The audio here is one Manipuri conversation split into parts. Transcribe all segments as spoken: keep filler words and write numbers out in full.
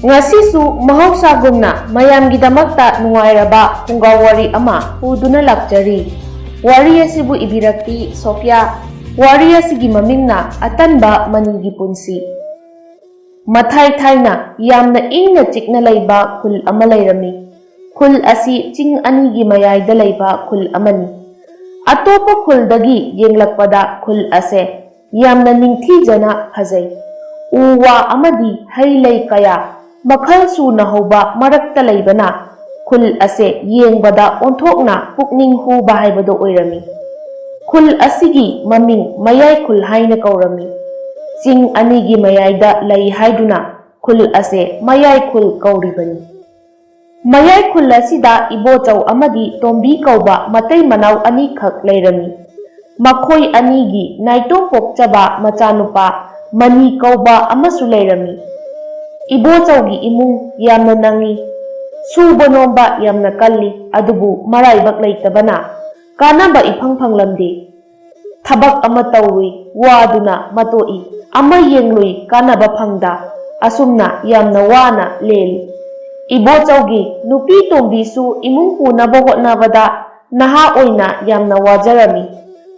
ꯉꯁꯤꯁꯨ ꯃꯍꯧꯁꯥꯒꯨꯝꯅ ꯃꯌꯥꯝꯒꯤꯗꯃꯛꯇ ꯅꯨꯡꯉꯥꯏꯔꯕ ꯐꯨꯡꯒꯥ ꯋꯥꯔꯤ ꯑꯃ ꯄꯨꯗꯨꯅ ꯂꯥꯛꯆꯔꯤ꯫ ꯋꯥꯔꯤ ꯑꯁꯤꯕꯨ ꯏꯕꯤꯔꯛꯄꯤ ꯁꯣꯐꯤꯌꯥ꯫ ꯋꯥꯔꯤ ꯑꯁꯤꯒꯤ ꯃꯃꯤꯡꯅ ꯑꯇꯟꯕ ꯃꯅꯤꯒꯤ ꯄꯨꯟꯁꯤ꯫ ꯃꯊꯥꯏ ꯊꯥꯏꯅ ꯌꯥꯝꯅ ꯏꯪꯅ ꯆꯤꯛꯅ ꯂꯩꯕ ꯈꯨꯜ ꯑꯃ ꯂꯩꯔꯝꯃꯤ꯫ ꯈꯨꯜ ꯑꯁꯤ ꯆꯤꯡ ꯑꯅꯤꯒꯤ ꯃꯌꯥꯏꯗ ꯂꯩꯕ ꯈꯨꯜ ꯑꯃꯅꯤ꯫ ꯑꯇꯣꯞꯄ ꯈꯨꯜꯗꯒꯤ ꯌꯦꯡꯂꯛꯄꯗ ꯈꯨꯜ ꯑꯁꯦ ꯌꯥꯝꯅ ꯅꯤꯡꯊꯤꯖꯅ ꯐꯖꯩ꯫ ꯎ ꯋꯥ ꯑꯃꯗꯤ ꯍꯩ ꯂꯩ ꯀꯌꯥ ꯃꯈꯜ ꯁꯨꯅ ꯍꯧꯕ ꯃꯔꯛꯇ ꯂꯩꯕꯅ ꯈꯨꯜ ꯑꯁꯦ ꯌꯦꯡꯕꯗ ꯑꯣꯟꯊꯣꯛꯅ ꯄꯨꯛꯅꯤꯡ ꯍꯨꯕ ꯍꯥꯏꯕꯗꯨ ꯑꯣꯏꯔꯝꯃꯤ꯫ ꯈꯨꯜ ꯑꯁꯤꯒꯤ ꯃꯃꯤꯡ ꯃꯌꯥꯏ ꯈꯨꯜ ꯍꯥꯏꯅ ꯀꯧꯔꯝꯃꯤ꯫ ꯆꯤꯡ ꯑꯅꯤꯒꯤ ꯃꯌꯥꯏꯗ ꯂꯩ ꯍꯥꯏꯗꯨꯅ ꯈꯨꯜ ꯑꯁꯦ ꯃꯌꯥꯏ ꯈꯨꯜ ꯀꯧꯔꯤꯕꯅꯤ꯫ ꯃꯌꯥꯏ ꯈꯨꯜ ꯑꯁꯤꯗ ꯏꯕꯣꯆꯧ ꯑꯃꯗꯤ ꯇꯣꯝꯕꯤ ꯀꯧꯕ ꯃꯇꯩ ꯃꯅꯥꯎ ꯑꯅꯤꯈꯛ ꯂꯩꯔꯝꯃꯤ꯫ ꯃꯈꯣꯏ ꯑꯅꯤꯒꯤ ꯅꯥꯏꯇꯣꯝ ꯄꯣꯛꯆꯕ ꯃꯆꯥꯅꯨꯄꯥ ꯃꯅꯤ ꯀꯧꯕ ꯑꯃꯁꯨ ꯂꯩꯔꯝꯃꯤ꯫ ꯏꯕꯣꯆꯧꯒꯤ ꯏꯃꯨꯡ ꯌꯥꯝꯅ ꯅꯪꯉꯤ꯫ ꯁꯨꯕ ꯅꯣꯝꯕ ꯌꯥꯝꯅ ꯀꯜꯂꯤ, ꯑꯗꯨꯕꯨ ꯃꯔꯥꯏꯕꯛ ꯂꯩꯇꯕꯅ ꯀꯥꯟꯅꯕ ꯏꯐꯪ ꯐꯪꯂꯝꯗꯦ꯫ ꯊꯕꯛ ꯑꯃ ꯇꯧꯔꯨꯏ, ꯋꯥꯗꯨꯅ ꯃꯇꯣꯛꯏ꯫ ꯑꯃ ꯌꯦꯡꯂꯨꯏ, ꯀꯥꯟꯅꯕ ꯐꯪꯗ꯫ ꯑꯁꯨꯝꯅ ꯌꯥꯝꯅ ꯋꯥꯅ ꯂꯦꯜꯂꯤ꯫ ꯏꯕꯣꯆꯧꯒꯤ ꯅꯨꯄꯤ ꯇꯣꯝꯕꯤꯁꯨ ꯏꯃꯨꯡ ꯄꯨꯅꯕ ꯍꯣꯠꯅꯕꯗ ꯅꯍꯥ ꯑꯣꯏꯅ ꯌꯥꯝꯅ ꯋꯥꯖꯔꯝꯃꯤ꯫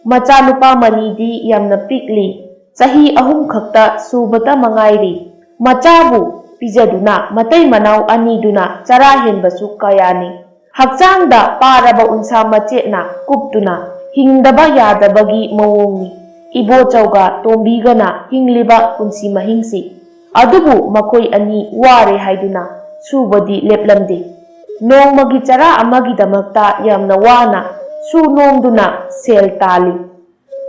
ꯃꯆꯥꯅꯨꯄꯥ ꯃꯅꯤꯗꯤ ꯌꯥꯝꯅ ꯄꯤꯛꯂꯤ, ꯆꯍꯤ ꯑꯍꯨꯝ ꯈꯛꯇ ꯁꯨꯕꯇ ꯃꯉꯥꯏꯔꯤ꯫ ꯃꯆꯥꯕꯨ ꯄꯤꯖꯗꯨꯅ ꯃꯇꯩ ꯃꯅꯥꯎ ꯑꯅꯤꯗꯨꯅ ꯆꯔꯥ ꯍꯦꯟꯕꯁꯨ ꯀꯌꯥꯅꯤ꯫ ꯍꯛꯆꯥꯡꯗ ꯄꯥꯔꯕ ꯎꯟꯁꯥ ꯃꯆꯦꯠꯅ ꯀꯨꯞꯇꯨꯅ ꯍꯤꯡꯗꯕ ꯌꯥꯗꯕꯒꯤ ꯃꯑꯣꯡꯅꯤ꯫ ꯏꯕꯣꯆꯧꯒ ꯇꯣꯝꯕꯤꯒꯅ ꯍꯤꯡꯂꯤꯕ ꯄꯨꯟꯁꯤ ꯃꯍꯤꯡꯁꯤ꯫ ꯑꯗꯨꯕꯨ ꯃꯈꯣꯏ ꯑꯅꯤ ꯋꯥꯔꯦ ꯍꯥꯏꯗꯨꯅ ꯁꯨꯕꯗꯤ ꯂꯦꯞꯂꯝꯗꯦ꯫ ꯅꯣꯡꯃꯒꯤ ꯆꯔꯥ ꯑꯃꯒꯤꯗꯃꯛꯇ ꯌꯥꯝꯅ ꯋꯥꯅ ꯁꯨ ꯅꯣꯝꯗꯨꯅ ꯁꯦꯜ ꯇꯥꯜꯂꯤ꯫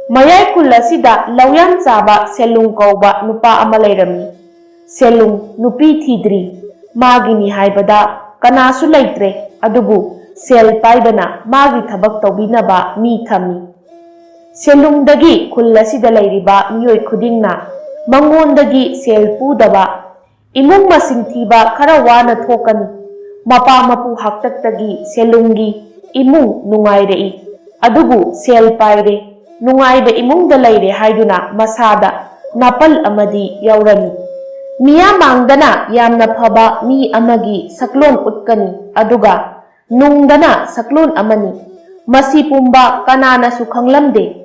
ꯃꯌꯥꯏ ꯈꯨꯜ ꯑꯁꯤꯗ ꯂꯧꯌꯥꯟ ꯆꯥꯕ ꯁꯦꯂꯨꯡ ꯀꯧꯕ ꯅꯨꯄꯥ ꯑꯃ ꯂꯩꯔꯝꯃꯤ꯫ ꯁꯦꯂꯨꯡ ꯅꯨꯄꯤ ꯊꯤꯗ꯭ꯔꯤ꯫ ꯃꯥꯒꯤꯅꯤ ꯍꯥꯏꯕꯗ ꯀꯅꯥꯁꯨ ꯂꯩꯇ꯭ꯔꯦ, ꯑꯗꯨꯕꯨ ꯁꯦꯜ ꯄꯥꯏꯕꯅ ꯃꯥꯒꯤ ꯊꯕꯛ ꯇꯧꯕꯤꯅꯕ ꯃꯤ ꯊꯝꯃꯤ꯫ ꯁꯦꯂꯨꯡꯗꯒꯤ ꯈꯨꯜ ꯑꯁꯤꯗ ꯂꯩꯔꯤꯕ ꯃꯤꯑꯣꯏ ꯈꯨꯗꯤꯡꯅ ꯃꯉꯣꯟꯗꯒꯤ ꯁꯦꯜ ꯄꯨꯗꯕ ꯏꯃꯨꯡ ꯃꯁꯤꯡ ꯊꯤꯕ ꯈꯔ ꯋꯥꯅ ꯊꯣꯛꯀꯅꯤ꯫ ꯃꯄꯥ ꯃꯄꯨ ꯍꯥꯛꯇꯛꯇꯒꯤ ꯁꯦꯂꯨꯡꯒꯤ ꯏꯃꯨꯡ ꯅꯨꯡꯉꯥꯏꯔꯛꯏ꯫ ꯑꯗꯨꯕꯨ ꯁꯦꯜ ꯄꯥꯏꯔꯦ, ꯅꯨꯡꯉꯥꯏꯕ ꯏꯃꯨꯡꯗ ꯂꯩꯔꯦ ꯍꯥꯏꯗꯨꯅ ꯃꯁꯥꯗ ꯅꯥꯄꯜ ꯑꯃꯗꯤ ꯌꯥꯎꯔꯝꯃꯤ꯫ ꯃꯤꯌꯥꯝ ꯃꯥꯡꯗꯅ ꯌꯥꯝꯅ ꯐꯕ ꯃꯤ ꯑꯃꯒꯤ ꯁꯛꯂꯣꯟ ꯎꯠꯀꯅꯤ, ꯑꯗꯨꯒ ꯅꯨꯡꯗꯅ ꯁꯛꯂꯣꯟ ꯑꯃꯅꯤ꯫ ꯃꯁꯤ ꯄꯨꯝꯕ ꯀꯅꯥꯅꯁꯨ ꯈꯪꯂꯝꯗꯦ꯫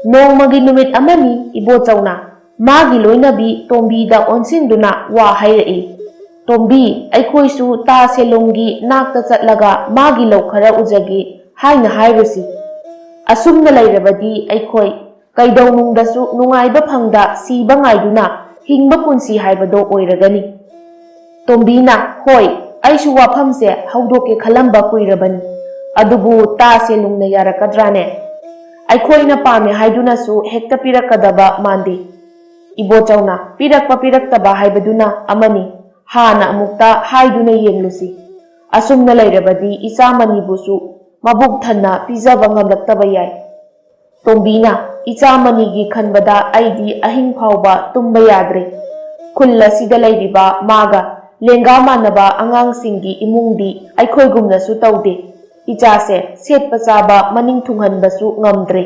ꯅꯣꯡꯃꯒꯤ ꯅꯨꯃꯤꯠ ꯑꯃꯅꯤ, ꯏꯕꯣꯆꯧꯅ ꯃꯥꯒꯤ ꯂꯣꯏꯅꯕꯤ ꯇꯣꯝꯕꯤꯗ ꯑꯣꯟꯁꯤꯟꯗꯨꯅ ꯋꯥ ꯍꯥꯏꯔꯛꯏ꯫ "ꯇꯣꯝꯕꯤ, ꯑꯩꯈꯣꯏꯁꯨ ꯇꯥ ꯁꯦꯂꯨꯡꯒꯤ ꯅꯥꯛꯇ ꯆꯠꯂꯒ ꯃꯥꯒꯤ ꯂꯧ ꯈꯔ ꯎꯖꯒꯦ ꯍꯥꯏꯅ ꯍꯥꯏꯔꯨꯁꯤ꯫ ꯑꯁꯨꯝꯅ ꯂꯩꯔꯕꯗꯤ ꯑꯩꯈꯣꯏ ꯀꯩꯗꯧꯅꯨꯡꯗꯁꯨ ꯅꯨꯡꯉꯥꯏꯕ ꯐꯪꯗ ꯁꯤꯕ ꯉꯥꯏꯗꯨꯅ ꯍꯤꯡꯕ ꯄꯨꯟꯁꯤ ꯍꯥꯏꯕꯗꯣ ꯑꯣꯏꯔꯒꯅꯤ꯫" ꯇꯣꯝꯕꯤꯅ, "ꯍꯣꯏ, ꯑꯩꯁꯨ ꯋꯥꯐꯝꯁꯦ ꯍꯧꯗꯣꯛꯀꯦ ꯈꯜꯂꯝꯕ ꯀꯨꯏꯔꯕꯅꯤ꯫ ꯑꯗꯨꯕꯨ ꯇꯥ ꯁꯦꯂꯨꯡꯅ ꯌꯥꯔꯛꯀꯗ꯭ꯔꯥꯅꯦ? ꯑꯩꯈꯣꯏꯅ ꯄꯥꯝꯃꯦ ꯍꯥꯏꯗꯨꯅꯁꯨ ꯍꯦꯛꯇ ꯄꯤꯔꯛꯀꯗꯕ ꯃꯥꯟꯗꯦ꯫" ꯏꯕꯣꯆꯧꯅ, "ꯄꯤꯔꯛꯄ ꯄꯤꯔꯛꯇꯕ ꯍꯥꯏꯕꯗꯨꯅ ꯑꯃꯅꯤ, ꯍꯥꯟꯅ ꯑꯃꯨꯛꯇ ꯍꯥꯏꯗꯨꯅ ꯌꯦꯡꯂꯨꯁꯤ꯫ ꯑꯁꯨꯝꯅ ꯂꯩꯔꯕꯗꯤ ꯏꯆꯥ ꯃꯅꯤꯕꯨꯁꯨ ꯃꯕꯨꯛ ꯊꯟꯅ ꯄꯤꯖꯕ ꯉꯝꯂꯛꯇꯕ ꯌꯥꯏ꯫" ꯇꯣꯝꯕꯤꯅ, "ꯏꯆꯥ ꯃꯅꯤꯒꯤ ꯈꯟꯕꯗ ꯑꯩꯗꯤ ꯑꯍꯤꯡ ꯐꯥꯎꯕ ꯇꯨꯝꯕ ꯌꯥꯗ꯭ꯔꯦ꯫ ꯈꯨꯜ ꯑꯁꯤꯗ ꯂꯩꯔꯤꯕ ꯃꯥꯒ ꯂꯦꯡꯒꯥ ꯃꯥꯟꯅꯕ ꯑꯉꯥꯡꯁꯤꯡꯒꯤ ꯏꯃꯨꯡꯗꯤ ꯑꯩꯈꯣꯏꯒꯨꯝꯅꯁꯨ ꯇꯧꯗꯦ꯫ ꯏꯆꯥꯁꯦ ꯁꯦꯠꯄ ꯆꯥꯕ ꯃꯅꯤꯡ ꯊꯨꯡꯍꯟꯕꯁꯨ ꯉꯝꯗ꯭ꯔꯦ꯫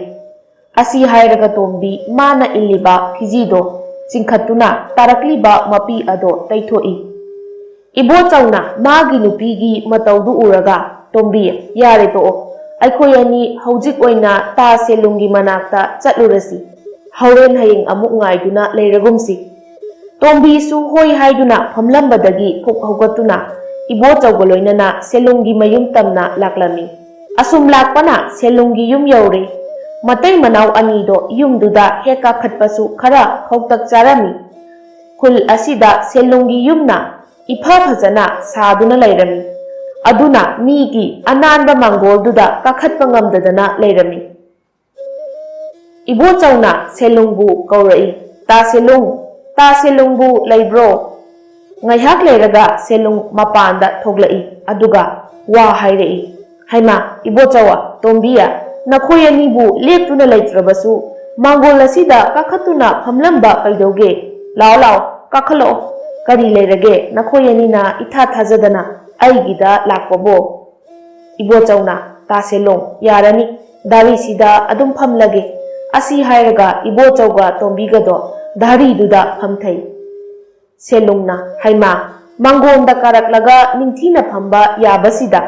ꯑꯁꯤ ꯍꯥꯏꯔꯒ ꯇꯣꯝꯕꯤ ꯃꯥꯅ ꯏꯜꯂꯤꯕ ꯐꯤꯖꯤꯗꯣ ꯆꯤꯡꯈꯠꯇꯨꯅ ꯇꯥꯔꯛꯂꯤꯕ ꯃꯄꯤ ꯑꯗꯣ ꯇꯩꯊꯣꯛꯏ꯫" ꯏꯕꯣꯆꯧꯅ ꯃꯥꯒꯤ ꯅꯨꯄꯤꯒꯤ ꯃꯇꯧꯗꯨ ꯎꯔꯒ, "ꯇꯣꯝꯕꯤ, ꯌꯥꯔꯦ ꯇꯣꯛꯑꯣ꯫ ꯑꯩꯈꯣꯏ ꯑꯅꯤ ꯍꯧꯖꯤꯛ ꯑꯣꯏꯅ ꯇꯥ ꯁꯦꯂꯨꯡꯒꯤ ꯃꯅꯥꯛꯇ ꯆꯠꯂꯨꯔꯁꯤ꯫ ꯍꯣꯔꯦꯟ ꯍꯌꯦꯡ ꯑꯃꯨꯛ ꯉꯥꯏꯗꯨꯅ ꯂꯩꯔꯒꯨꯝꯁꯤ꯫" ꯇꯣꯝꯕꯤꯁꯨ ꯍꯣꯏ ꯍꯥꯏꯗꯨꯅ ꯐꯝꯂꯝꯕꯗꯒꯤ ꯐꯨꯛ ꯍꯧꯒꯠꯇꯨꯅ ꯏꯕꯣꯆꯧꯒ ꯂꯣꯏꯅꯅ ꯁꯦꯂꯨꯡꯒꯤ ꯃꯌꯨꯝ ꯇꯝꯅ ꯂꯥꯛꯂꯝꯃꯤ꯫ ꯑꯁꯨꯝ ꯂꯥꯛꯄꯅ ꯁꯦꯂꯨꯡꯒꯤ ꯌꯨꯝ ꯌꯧꯔꯦ꯫ ꯃꯇꯩ ꯃꯅꯥꯎ ꯑꯅꯤꯗꯣ ꯌꯨꯝꯗꯨꯗ ꯍꯦꯛ ꯀꯥꯈꯠꯄꯁꯨ ꯈꯔ ꯈꯧꯇꯛ ꯆꯥꯔꯝꯃꯤ꯫ ꯈꯨꯜ ꯑꯁꯤꯗ ꯁꯦꯂꯨꯡꯒꯤ ꯌꯨꯝꯅ ꯏꯐ ꯐꯖꯅ ꯁꯥꯗꯨꯅ ꯂꯩꯔꯝꯃꯤ꯫ ꯑꯗꯨꯅ ꯃꯤꯒꯤ ꯑꯅꯥꯟꯕ ꯃꯥꯡꯒꯣꯜꯗꯨꯗ ꯀꯥꯈꯠꯄ ꯉꯝꯗꯗꯅ ꯂꯩꯔꯝꯃꯤ꯫ ꯏꯕꯣꯆꯧꯅ ꯁꯦꯂꯨꯡꯕꯨ ꯀꯧꯔꯛꯏ, "ꯇꯥ ꯁꯦꯂꯨꯡ, ꯇꯥ ꯁꯦꯂꯨꯡꯕꯨ ꯂꯩꯕ꯭ꯔꯣ?" ꯉꯥꯏꯍꯥꯛ ꯂꯩꯔꯒ ꯁꯦꯂꯨꯡ ꯃꯄꯥꯟꯗ ꯊꯣꯛꯂꯛꯏ, ꯑꯗꯨꯒ ꯋꯥ ꯍꯥꯏꯔꯛꯏ, "ꯍꯩꯃꯥ, ꯏꯕꯣꯆꯧ, ꯇꯣꯝꯕꯤ, ꯅꯈꯣꯏ ꯑꯅꯤꯕꯨ ꯂꯦꯞꯇꯨꯅ ꯂꯩꯇ꯭ꯔꯕꯁꯨ ꯃꯥꯡꯒꯣꯜ ꯑꯁꯤꯗ ꯀꯥꯈꯠꯇꯨꯅ ꯐꯝꯂꯝꯕ ꯀꯩꯗꯧꯒꯦ? ꯂꯥꯛꯑꯣ, ꯂꯥꯛꯑꯣ, ꯀꯥꯈꯠꯂꯛꯑꯣ꯫ ꯀꯔꯤ ꯂꯩꯔꯒꯦ ꯅꯈꯣꯏ ꯑꯅꯤꯅ ꯏꯊꯥ ꯊꯥꯖꯗꯅ ꯑꯩꯒꯤꯗ ꯂꯥꯛꯄꯕꯣ?" ꯏꯕꯣꯆꯧꯅ, "ꯇꯥ ꯁꯦꯂꯨꯡ, ꯌꯥꯔꯅꯤ, ꯗꯥꯔꯤꯁꯤꯗ ꯑꯗꯨꯝ ꯐꯝꯂꯒꯦ꯫" ꯑꯁꯤ ꯍꯥꯏꯔꯒ ꯏꯕꯣꯆꯧꯒ ꯇꯣꯝꯕꯤꯒꯗꯣ ꯗꯥꯔꯤꯗꯨꯗ ꯐꯝꯊꯩ꯫ ꯁꯦꯂꯨꯡꯅ, "ꯍꯩꯃꯥ, ꯃꯥꯡꯒꯣꯟꯗ ꯀꯥꯔꯛꯂꯒ ꯅꯤꯡꯊꯤꯅ ꯐꯝꯕ ꯌꯥꯕꯁꯤꯗ?"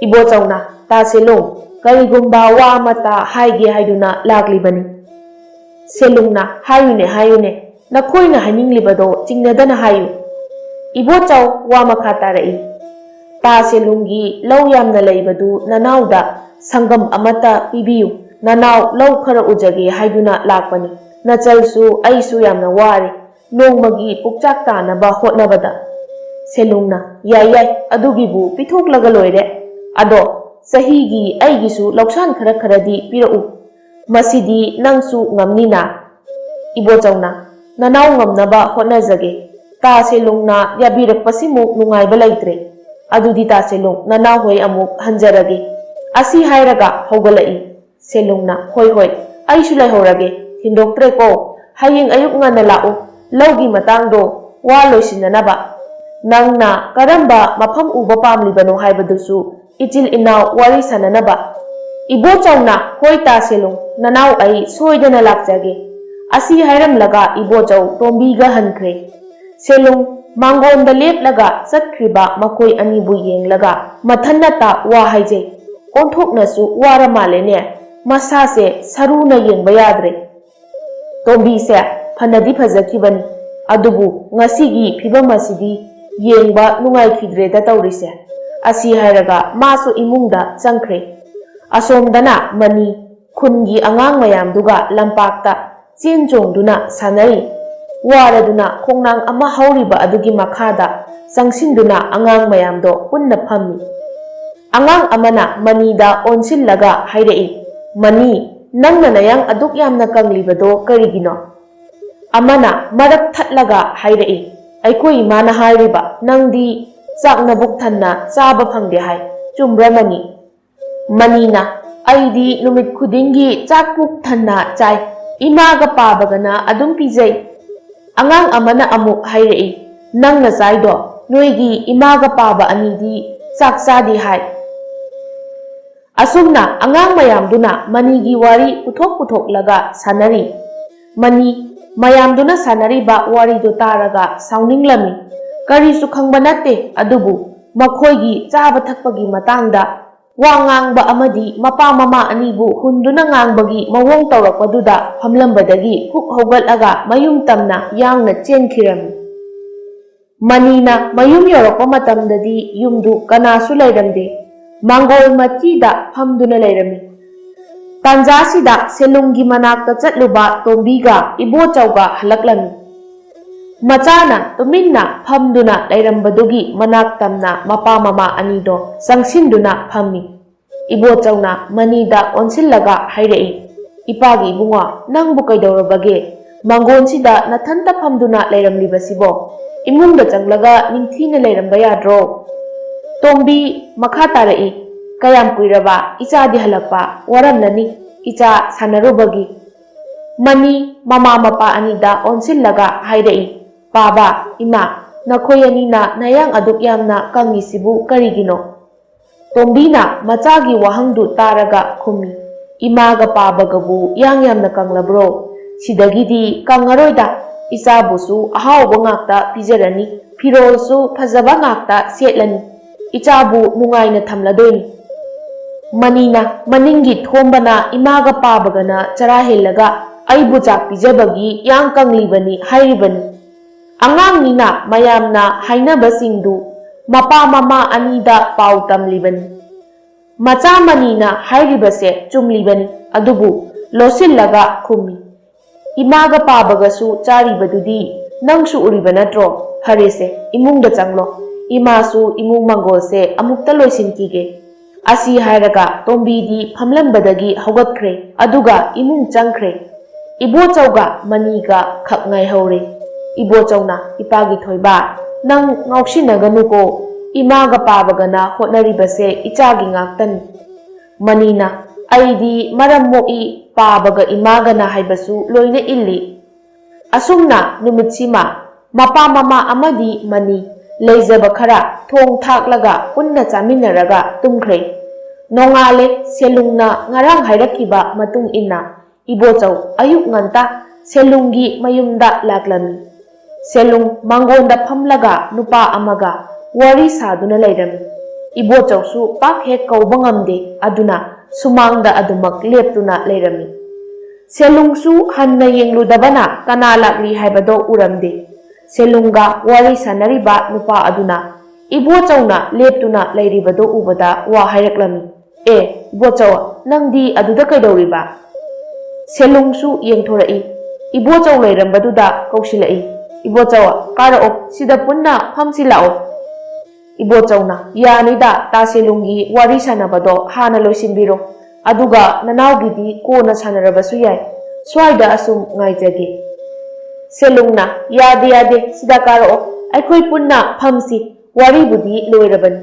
ꯏꯕꯣꯆꯧꯅ, "ꯇꯥ ꯁꯦꯂꯨꯡ, ꯀꯔꯤꯒꯨꯝꯕ ꯋꯥ ꯑꯃꯇ ꯍꯥꯏꯒꯦ ꯍꯥꯏꯗꯨꯅ ꯂꯥꯛꯂꯤꯕꯅꯤ꯫" ꯁꯦꯂꯨꯡꯅ, "ꯍꯥꯏꯌꯨꯅꯦ, ꯍꯥꯏꯌꯨꯅꯦ, ꯅꯈꯣꯏꯅ ꯍꯥꯏꯅꯤꯡꯂꯤꯕꯗꯣ ꯆꯤꯡꯅꯗꯅ ꯍꯥꯏꯌꯨ꯫" ꯏꯕꯣꯆꯧ ꯋꯥ ꯃꯈꯥ ꯇꯥꯔꯛꯏ, "ꯇꯥ ꯁꯦꯂꯨꯡꯒꯤ ꯂꯧ ꯌꯥꯝꯅ ꯂꯩꯕꯗꯨ ꯅꯅꯥꯎꯗ ꯁꯪꯒꯝ ꯑꯃꯠꯇ ꯄꯤꯕꯤꯌꯨ꯫ ꯅꯅꯥꯎ ꯂꯧ ꯈꯔ ꯎꯖꯒꯦ ꯍꯥꯏꯗꯨꯅ ꯂꯥꯛꯄꯅꯤ꯫ ꯅꯆꯜꯁꯨ ꯑꯩꯁꯨ ꯌꯥꯝꯅ ꯋꯥꯔꯦ꯫ ꯅꯣꯡꯃꯒꯤ ꯄꯨꯛꯆꯥꯛ ꯇꯥꯅꯕ ꯍꯣꯠꯅꯕꯗ꯫" ꯁꯦꯂꯨꯡꯅ, "ꯌꯥꯏ, ꯌꯥꯏ, ꯑꯗꯨꯒꯤꯕꯨ ꯄꯤꯊꯣꯛꯂꯒ ꯂꯣꯏꯔꯦ꯫ ꯑꯗꯣ ꯆꯍꯤꯒꯤ ꯑꯩꯒꯤꯁꯨ ꯂꯧꯁꯥꯟ ꯈꯔ ꯈꯔꯗꯤ ꯄꯤꯔꯛꯎ꯫" "ꯃꯁꯤꯗꯤ ꯅꯪꯁꯨ ꯉꯝꯅꯤꯅ?" ꯏꯕꯣꯆꯧꯅ, "ꯅꯅꯥꯎ ꯉꯝꯅꯕ ꯍꯣꯠꯅꯖꯒꯦ꯫ ꯇꯥ ꯁꯦꯂꯨꯡꯅ ꯌꯥꯕꯤꯔꯛꯄꯁꯤꯃꯨꯛ ꯅꯨꯡꯉꯥꯏꯕ ꯂꯩꯇ꯭ꯔꯦ꯫ ꯑꯗꯨꯗꯤ ꯇꯥ ꯁꯦꯂꯨꯡ, ꯅꯅꯥꯎ ꯍꯣꯏ ꯑꯃꯨꯛ ꯍꯟꯖꯔꯒꯦ꯫" ꯑꯁꯤ ꯍꯥꯏꯔꯒ ꯍꯧꯒꯠꯂꯛꯏ꯫ ꯁꯦꯂꯨꯡꯅ, "ꯍꯣꯏ, ꯍꯣꯏ, ꯑꯩꯁꯨ ꯂꯩꯍꯧꯔꯒꯦ, ꯊꯤꯟꯗꯣꯛꯇ꯭ꯔꯦꯀꯣ꯫ ꯍꯌꯦꯡ ꯑꯌꯨꯛ ꯉꯟꯅ ꯂꯥꯛꯎ꯫ ꯂꯧꯒꯤ ꯃꯇꯥꯡꯗꯣ ꯋꯥ ꯂꯣꯏꯁꯤꯟꯅꯅꯕ꯫ ꯅꯪꯅ ꯀꯔꯝꯕ ꯃꯐꯝ ꯎꯕ ꯄꯥꯝꯂꯤꯕꯅꯣ ꯍꯥꯏꯕꯗꯨꯁꯨ ꯏꯆꯤꯜ ꯏꯅꯥꯎ ꯋꯥꯔꯤ ꯁꯥꯟꯅꯅꯕ꯫" ꯏꯕꯣꯆꯧꯅ, "ꯍꯣꯏ ꯇꯥ ꯁꯦꯂꯨꯡ, ꯅꯅꯥꯎ ꯑꯩ ꯁꯣꯏꯗꯅ ꯂꯥꯛꯆꯒꯦ꯫" ꯑꯁꯤ ꯍꯥꯏꯔꯝꯂꯒ ꯏꯕꯣꯆꯧ ꯇꯣꯝꯕꯤꯒ ꯍꯟꯈ꯭ꯔꯦ꯫ ꯁꯦꯂꯨꯡ ꯃꯥꯡꯒꯣꯟꯗ ꯂꯦꯞꯂꯒ ꯆꯠꯈ꯭ꯔꯤꯕ ꯃꯈꯣꯏ ꯑꯅꯤꯕꯨ ꯌꯦꯡꯂꯒ ꯃꯊꯟꯅꯇ ꯋꯥ ꯍꯥꯏꯖꯩ꯫ "ꯑꯣꯟꯊꯣꯛꯅꯁꯨ ꯋꯥꯔ ꯃꯥꯜꯂꯦꯅꯦ꯫ ꯃꯁꯥꯁꯦ ꯁꯔꯨꯅ ꯌꯦꯡꯕ ꯌꯥꯗ꯭ꯔꯦ꯫ ꯇꯣꯝꯕꯤꯁꯦ ꯐꯅꯗꯤ ꯐꯖꯈꯤꯕꯅꯤ, ꯑꯗꯨꯕꯨ ꯉꯁꯤꯒꯤ ꯐꯤꯕꯝ ꯑꯁꯤꯗꯤ ꯌꯦꯡꯕ ꯅꯨꯡꯉꯥꯏꯈꯤꯗ꯭ꯔꯦꯗ ꯇꯧꯔꯤꯁꯦ꯫" ꯑꯁꯤ ꯍꯥꯏꯔꯒ ꯃꯥꯁꯨ ꯏꯃꯨꯡꯗ ꯆꯪꯈ꯭ꯔꯦ꯫ ꯑꯁꯣꯝꯗꯅ ꯃꯅꯤ ꯈꯨꯟꯒꯤ ꯑꯉꯥꯡ ꯃꯌꯥꯝꯗꯨꯒ ꯂꯝꯄꯥꯛꯇ ꯆꯦꯟ ꯆꯣꯡꯗꯨꯅ ꯁꯥꯟꯅꯔꯤ꯫ ꯋꯥꯔꯗꯨꯅ ꯈꯣꯡꯅꯥꯡ ꯑꯃ ꯍꯧꯔꯤꯕ ꯑꯗꯨꯒꯤ ꯃꯈꯥꯗ ꯆꯪꯁꯤꯟꯗꯨꯅ ꯑꯉꯥꯡ ꯃꯌꯥꯝꯗꯣ ꯄꯨꯟꯅ ꯐꯝꯃꯤ꯫ ꯑꯉꯥꯡ ꯑꯃꯅ ꯃꯅꯤꯗ ꯑꯣꯟꯁꯤꯜꯂꯒ ꯍꯥꯏꯔꯛꯏ, "ꯃꯅꯤ, ꯅꯪꯅ ꯅꯌꯥꯡ ꯑꯗꯨꯛ ꯌꯥꯝꯅ ꯀꯪꯂꯤꯕꯗꯣ ꯀꯔꯤꯒꯤꯅꯣ?" ꯑꯃꯅ ꯃꯔꯛ ꯊꯠꯂꯒ ꯍꯥꯏꯔꯛꯏ, "ꯑꯩꯈꯣꯏ ꯏꯃꯥꯅ ꯍꯥꯏꯔꯤꯕ, ꯅꯪꯗꯤ ꯆꯥꯛ ꯅꯕꯨꯛ ꯊꯟꯅ ꯆꯥꯕ ꯐꯪꯗꯦ ꯍꯥꯏ꯫ ꯆꯨꯝꯕ꯭ꯔꯥ ꯃꯅꯤ?" ꯃꯅꯤꯅ, "ꯑꯩꯗꯤ ꯅꯨꯃꯤꯠ ꯈꯨꯗꯤꯡꯒꯤ ꯆꯥꯛ ꯄꯨꯛ ꯊꯟꯅ ꯆꯥꯏ꯫ ꯏꯃꯥꯒ ꯄꯥꯕꯒꯅ ꯑꯗꯨꯝ ꯄꯤꯖꯩ꯫" ꯑꯉꯥꯡ ꯑꯃꯅ ꯑꯃꯨꯛ ꯍꯥꯏꯔꯛꯏ, "ꯅꯪꯅ ꯆꯥꯏꯗꯣ ꯅꯣꯏꯒꯤ ꯏꯃꯥꯒ ꯄꯥꯕ ꯑꯅꯤꯗꯤ ꯆꯥꯛ ꯆꯥꯗꯦ ꯍꯥꯏ꯫" ꯑꯁꯨꯝꯅ ꯑꯉꯥꯡ ꯃꯌꯥꯝꯗꯨꯅ ꯃꯅꯤꯒꯤ ꯋꯥꯔꯤ ꯄꯨꯊꯣꯛ ꯄꯨꯊꯣꯛꯂꯒ ꯁꯥꯟꯅꯔꯤ꯫ ꯃꯅꯤ, ꯃꯌꯥꯝꯗꯨꯅ ꯁꯥꯟꯅꯔꯤꯕ ꯋꯥꯔꯤꯗꯨ ꯇꯥꯔꯒ ꯁꯥꯎꯅꯤꯡꯂꯝꯃꯤ꯫ ꯀꯔꯤꯁꯨ ꯈꯪꯕ ꯅꯠꯇꯦ, ꯑꯗꯨꯕꯨ ꯃꯈꯣꯏꯒꯤ ꯆꯥꯕ ꯊꯛꯄꯒꯤ ꯃꯇꯥꯡꯗ ꯋꯥ ꯉꯥꯡꯕ ꯑꯃꯗꯤ ꯃꯄꯥ ꯃꯃꯥ ꯑꯅꯤꯕꯨ ꯍꯨꯟꯗꯨꯅ ꯉꯥꯡꯕꯒꯤ ꯃꯑꯣꯡ ꯇꯧꯔꯛꯄꯗꯨꯗ ꯐꯝꯂꯝꯕꯗꯒꯤ ꯍꯨꯛ ꯍꯧꯒꯠꯂꯒ ꯃꯌꯨꯝ ꯇꯝꯅ ꯌꯥꯡꯅ ꯆꯦꯟꯈꯤꯔꯝꯃꯤ꯫ ꯃꯅꯤꯅ ꯃꯌꯨꯝ ꯌꯧꯔꯛꯄ ꯃꯇꯝꯗꯗꯤ ꯌꯨꯝꯗꯨ ꯀꯅꯥꯁꯨ ꯂꯩꯔꯝꯗꯦ꯫ ꯃꯥꯡꯒꯣꯜ ꯃꯆꯤꯗ ꯐꯝꯗꯨꯅ ꯂꯩꯔꯝꯃꯤ꯫ ꯇꯥꯟꯖꯥꯁꯤꯗ ꯁꯦꯂꯨꯡꯒꯤ ꯃꯅꯥꯛꯇ ꯆꯠꯂꯨꯕ ꯇꯣꯝꯕꯤꯒ ꯏꯕꯣꯆꯧꯒ ꯍꯜꯂꯛꯂꯝꯃꯤ꯫ ꯃꯆꯥꯅ ꯇꯨꯃꯤꯟꯅ ꯐꯝꯗꯨꯅ ꯂꯩꯔꯝꯕꯗꯨꯒꯤ ꯃꯅꯥꯛ ꯇꯝꯅ ꯃꯄꯥ ꯃꯃꯥ ꯑꯅꯤꯗꯣ ꯆꯪꯁꯤꯟꯗꯨꯅ ꯐꯝꯃꯤ꯫ ꯏꯕꯣꯆꯧꯅ ꯃꯅꯤꯗ ꯑꯣꯟꯁꯤꯜꯂꯒ ꯍꯥꯏꯔꯛꯏ, "ꯏꯄꯥꯒꯤ ꯏꯕꯨꯡꯉꯣ, ꯅꯪꯕꯨ ꯀꯩꯗꯧꯔꯕꯒꯦ? ꯃꯥꯡꯒꯣꯟꯁꯤꯗ ꯅꯊꯟꯇ ꯐꯝꯗꯨꯅ ꯂꯩꯔꯝꯂꯤꯕꯁꯤꯕꯣ? ꯏꯃꯨꯡꯗ ꯆꯪꯂꯒ ꯅꯤꯡꯊꯤꯅ ꯂꯩꯔꯝꯕ ꯌꯥꯗ꯭ꯔꯣ?" ꯇꯣꯝꯕꯤ ꯃꯈꯥ ꯇꯥꯔꯛꯏ, "ꯀꯌꯥꯝ ꯀꯨꯏꯔꯕ? ꯏꯆꯥꯗꯤ ꯍꯜꯂꯛꯄ ꯋꯥꯔꯝꯂꯅꯤ, ꯏꯆꯥ ꯁꯥꯟꯅꯔꯨꯕꯒꯤ꯫" ꯃꯅꯤ ꯃꯃꯥ ꯃꯄꯥ ꯑꯅꯤꯗ ꯑꯣꯟꯁꯤꯜꯂꯒ ꯍꯥꯏꯔꯛꯏ, "ꯄꯥꯕ, ꯏꯃꯥ, ꯅꯈꯣꯏ ꯑꯅꯤꯅ ꯅꯌꯥꯡ ꯑꯗꯨꯛ ꯌꯥꯝꯅ ꯀꯪꯉꯤꯁꯤꯕꯨ ꯀꯔꯤꯒꯤꯅꯣ?" ꯇꯣꯝꯕꯤꯅ ꯃꯆꯥꯒꯤ ꯋꯥꯍꯪꯗꯨ ꯇꯥꯔꯒ ꯈꯨꯝꯃꯤ, "ꯏꯃꯥꯒ ꯄꯥꯕꯒꯕꯨ ꯌꯥꯡ ꯌꯥꯝꯅ ꯀꯪꯂꯕ꯭ꯔꯣ? ꯁꯤꯗꯒꯤꯗꯤ ꯀꯪꯉꯔꯣꯏꯗ, ꯏꯆꯥꯕꯨꯁꯨ ꯑꯍꯥꯎꯕ ꯉꯥꯛꯇ ꯄꯤꯖꯔꯅꯤ, ꯐꯤꯔꯣꯜꯁꯨ ꯐꯖꯕ ꯉꯥꯛꯇ ꯁꯦꯠꯂꯅꯤ, ꯏꯆꯥꯕꯨ ꯅꯨꯡꯉꯥꯏꯅ ꯊꯝꯂꯗꯣꯏꯅꯤ꯫" ꯃꯅꯤꯅ ꯃꯅꯤꯡꯒꯤ ꯊꯣꯝꯕꯅ ꯏꯃꯥꯒ ꯄꯥꯕꯒꯅ ꯆꯔꯥ ꯍꯦꯜꯂꯒ ꯑꯩꯕꯨ ꯆꯥꯛ ꯄꯤꯖꯕꯒꯤ ꯌꯥꯡ ꯀꯪꯂꯤꯕꯅꯤ ꯍꯥꯏꯔꯤꯕꯅꯤ꯫ ꯑꯉꯥꯡꯅꯤꯅ ꯃꯌꯥꯝꯅ ꯍꯥꯏꯅꯕꯁꯤꯡꯗꯨ ꯃꯄꯥ ꯃꯃꯥ ꯑꯅꯤꯗ ꯄꯥꯎ ꯇꯝꯂꯤꯕꯅꯤ꯫ ꯃꯆꯥ ꯃꯅꯤꯅ ꯍꯥꯏꯔꯤꯕꯁꯦ ꯆꯨꯝꯂꯤꯕꯅꯤ, ꯑꯗꯨꯕꯨ ꯂꯣꯠꯁꯤꯜꯂꯒ ꯈꯨꯝꯃꯤ, "ꯏꯃꯥꯒ ꯄꯥꯕꯒꯁꯨ ꯆꯥꯔꯤꯕꯗꯨꯗꯤ ꯅꯪꯁꯨ ꯎꯔꯤꯕ ꯅꯠꯇ꯭ꯔꯣ? ꯐꯔꯦꯁꯦ, ꯏꯃꯨꯡꯗ ꯆꯪꯂꯣ, ꯏꯃꯥꯁꯨ ꯏꯃꯨꯡ ꯃꯪꯒꯣꯜꯁꯦ ꯑꯃꯨꯛꯇ ꯂꯣꯏꯁꯤꯟꯈꯤꯒꯦ꯫" ꯑꯁꯤ ꯍꯥꯏꯔꯒ ꯇꯣꯝꯕꯤꯗꯤ ꯐꯝꯂꯝꯕꯗꯒꯤ ꯍꯧꯒꯠꯈ꯭ꯔꯦ, ꯑꯗꯨꯒ ꯏꯃꯨꯡ ꯆꯪꯈ꯭ꯔꯦ꯫ ꯏꯕꯣꯆꯧꯒ ꯃꯅꯤꯒ ꯈꯛ ꯉꯥꯏꯍꯧꯔꯦ꯫ ꯏꯕꯣꯆꯧꯅ, "ꯏꯄꯥꯒꯤ ꯊꯣꯏꯕ, ꯅꯪ ꯉꯥꯎꯁꯤꯟꯅꯒꯅꯨꯀꯣ, ꯏꯃꯥꯒ ꯄꯥꯕꯒꯅ ꯍꯣꯠꯅꯔꯤꯕꯁꯦ ꯏꯆꯥꯒꯤ ꯉꯥꯛꯇꯅꯤ꯫" ꯃꯅꯤꯅ, "ꯑꯩꯗꯤ ꯃꯔꯝ ꯃꯣꯛꯏ, ꯄꯥꯕꯒ ꯏꯃꯥꯒꯅ ꯍꯥꯏꯕꯁꯨ ꯂꯣꯏꯅ ꯏꯜꯂꯤ꯫" ꯑꯁꯨꯝꯅ ꯅꯨꯃꯤꯠꯁꯤꯃ ꯃꯄꯥ ꯃꯃꯥ ꯑꯃꯗꯤ ꯃꯅꯤ ꯂꯩꯖꯕ ꯈꯔ ꯊꯣꯡ ꯊꯥꯛꯂꯒ ꯄꯨꯟꯅ ꯆꯥꯃꯤꯟꯅꯔꯒ ꯇꯨꯝꯈ꯭ꯔꯦ꯫ ꯅꯣꯡꯉꯥꯜꯂꯦ, ꯁꯦꯂꯨꯡꯅ ꯉꯔꯥꯡ ꯍꯥꯏꯔꯛꯈꯤꯕ ꯃꯇꯨꯡ ꯏꯟꯅ ꯏꯕꯣꯆꯧ ꯑꯌꯨꯛ ꯉꯟꯇꯥ ꯁꯦꯂꯨꯡꯒꯤ ꯃꯌꯨꯝꯗ ꯂꯥꯛꯂꯝꯃꯤ꯫ ꯁꯦꯂꯨꯡ ꯃꯥꯡꯒꯣꯟꯗ ꯐꯝꯂꯒ ꯅꯨꯄꯥ ꯑꯃꯒ ꯋꯥꯔꯤ ꯁꯥꯗꯨꯅ ꯂꯩꯔꯝꯃꯤ꯫ ꯏꯕꯣꯆꯧꯁꯨ ꯄꯥꯛ ꯍꯦꯛ ꯀꯧꯕ ꯉꯝꯗꯦ, ꯑꯗꯨꯅ ꯁꯨꯃꯥꯡꯗ ꯑꯗꯨꯃꯛ ꯂꯦꯞꯇꯨꯅ ꯂꯩꯔꯝꯃꯤ꯫ ꯁꯦꯂꯨꯡꯁꯨ ꯍꯟꯅ ꯌꯦꯡꯂꯨꯗꯕꯅ ꯀꯅꯥ ꯂꯥꯛꯂꯤ ꯍꯥꯏꯕꯗꯣ ꯎꯔꯝꯗꯦ꯫ ꯁꯦꯂꯨꯡꯒ ꯋꯥꯔꯤ ꯁꯥꯟꯅꯔꯤꯕ ꯅꯨꯄꯥ ꯑꯗꯨꯅ ꯏꯕꯣꯆꯧꯅ ꯂꯦꯞꯇꯨꯅ ꯂꯩꯔꯤꯕꯗꯨ ꯎꯕꯗ ꯋꯥ ꯍꯥꯏꯔꯛꯂꯝꯃꯤ꯫ "ꯑꯦ, ꯏꯕꯣꯆꯧ, ꯅꯪꯗꯤ ꯑꯗꯨꯗ ꯀꯩꯗꯧꯔꯤꯕ?" ꯁꯦꯂꯨꯡꯁꯨ ꯌꯦꯡꯊꯣꯔꯛꯏ꯫ ꯏꯕꯣꯆꯧ ꯂꯩꯔꯝꯕꯗꯨꯗ ꯀꯧꯁꯤꯜꯂꯛꯏ꯫ "ꯏꯕꯣꯆꯧ, ꯀꯥꯔꯛꯑꯣ, ꯁꯤꯗ ꯄꯨꯟꯅ ꯐꯝꯁꯤ ꯂꯥꯛꯑꯣ꯫" ꯏꯕꯣꯆꯧꯅ, "ꯌꯥꯅꯤꯗ, ꯇꯥ ꯁꯦꯂꯨꯡꯒꯤ ꯋꯥꯔꯤ ꯁꯥꯟꯅꯕꯗꯣ ꯍꯥꯟꯅ ꯂꯣꯏꯁꯤꯟꯕꯤꯔꯣ, ꯑꯗꯨꯒ ꯅꯅꯥꯎꯒꯤꯗꯤ ꯀꯣꯟꯅ ꯁꯥꯟꯅꯔꯕꯁꯨ ꯌꯥꯏ, ꯁ꯭ꯋꯥꯏꯗ ꯑꯁꯨꯝ ꯉꯥꯏꯖꯒꯦ꯫" ꯁꯦꯂꯨꯡꯅ, "ꯌꯥꯗꯦ, ꯌꯥꯗꯦ, ꯁꯤꯗ ꯀꯥꯔꯛꯑꯣ, ꯑꯩꯈꯣꯏ ꯄꯨꯟꯅ ꯐꯝꯁꯤ, ꯋꯥꯔꯤꯕꯨꯗꯤ ꯂꯣꯏꯔꯕꯅꯤ꯫"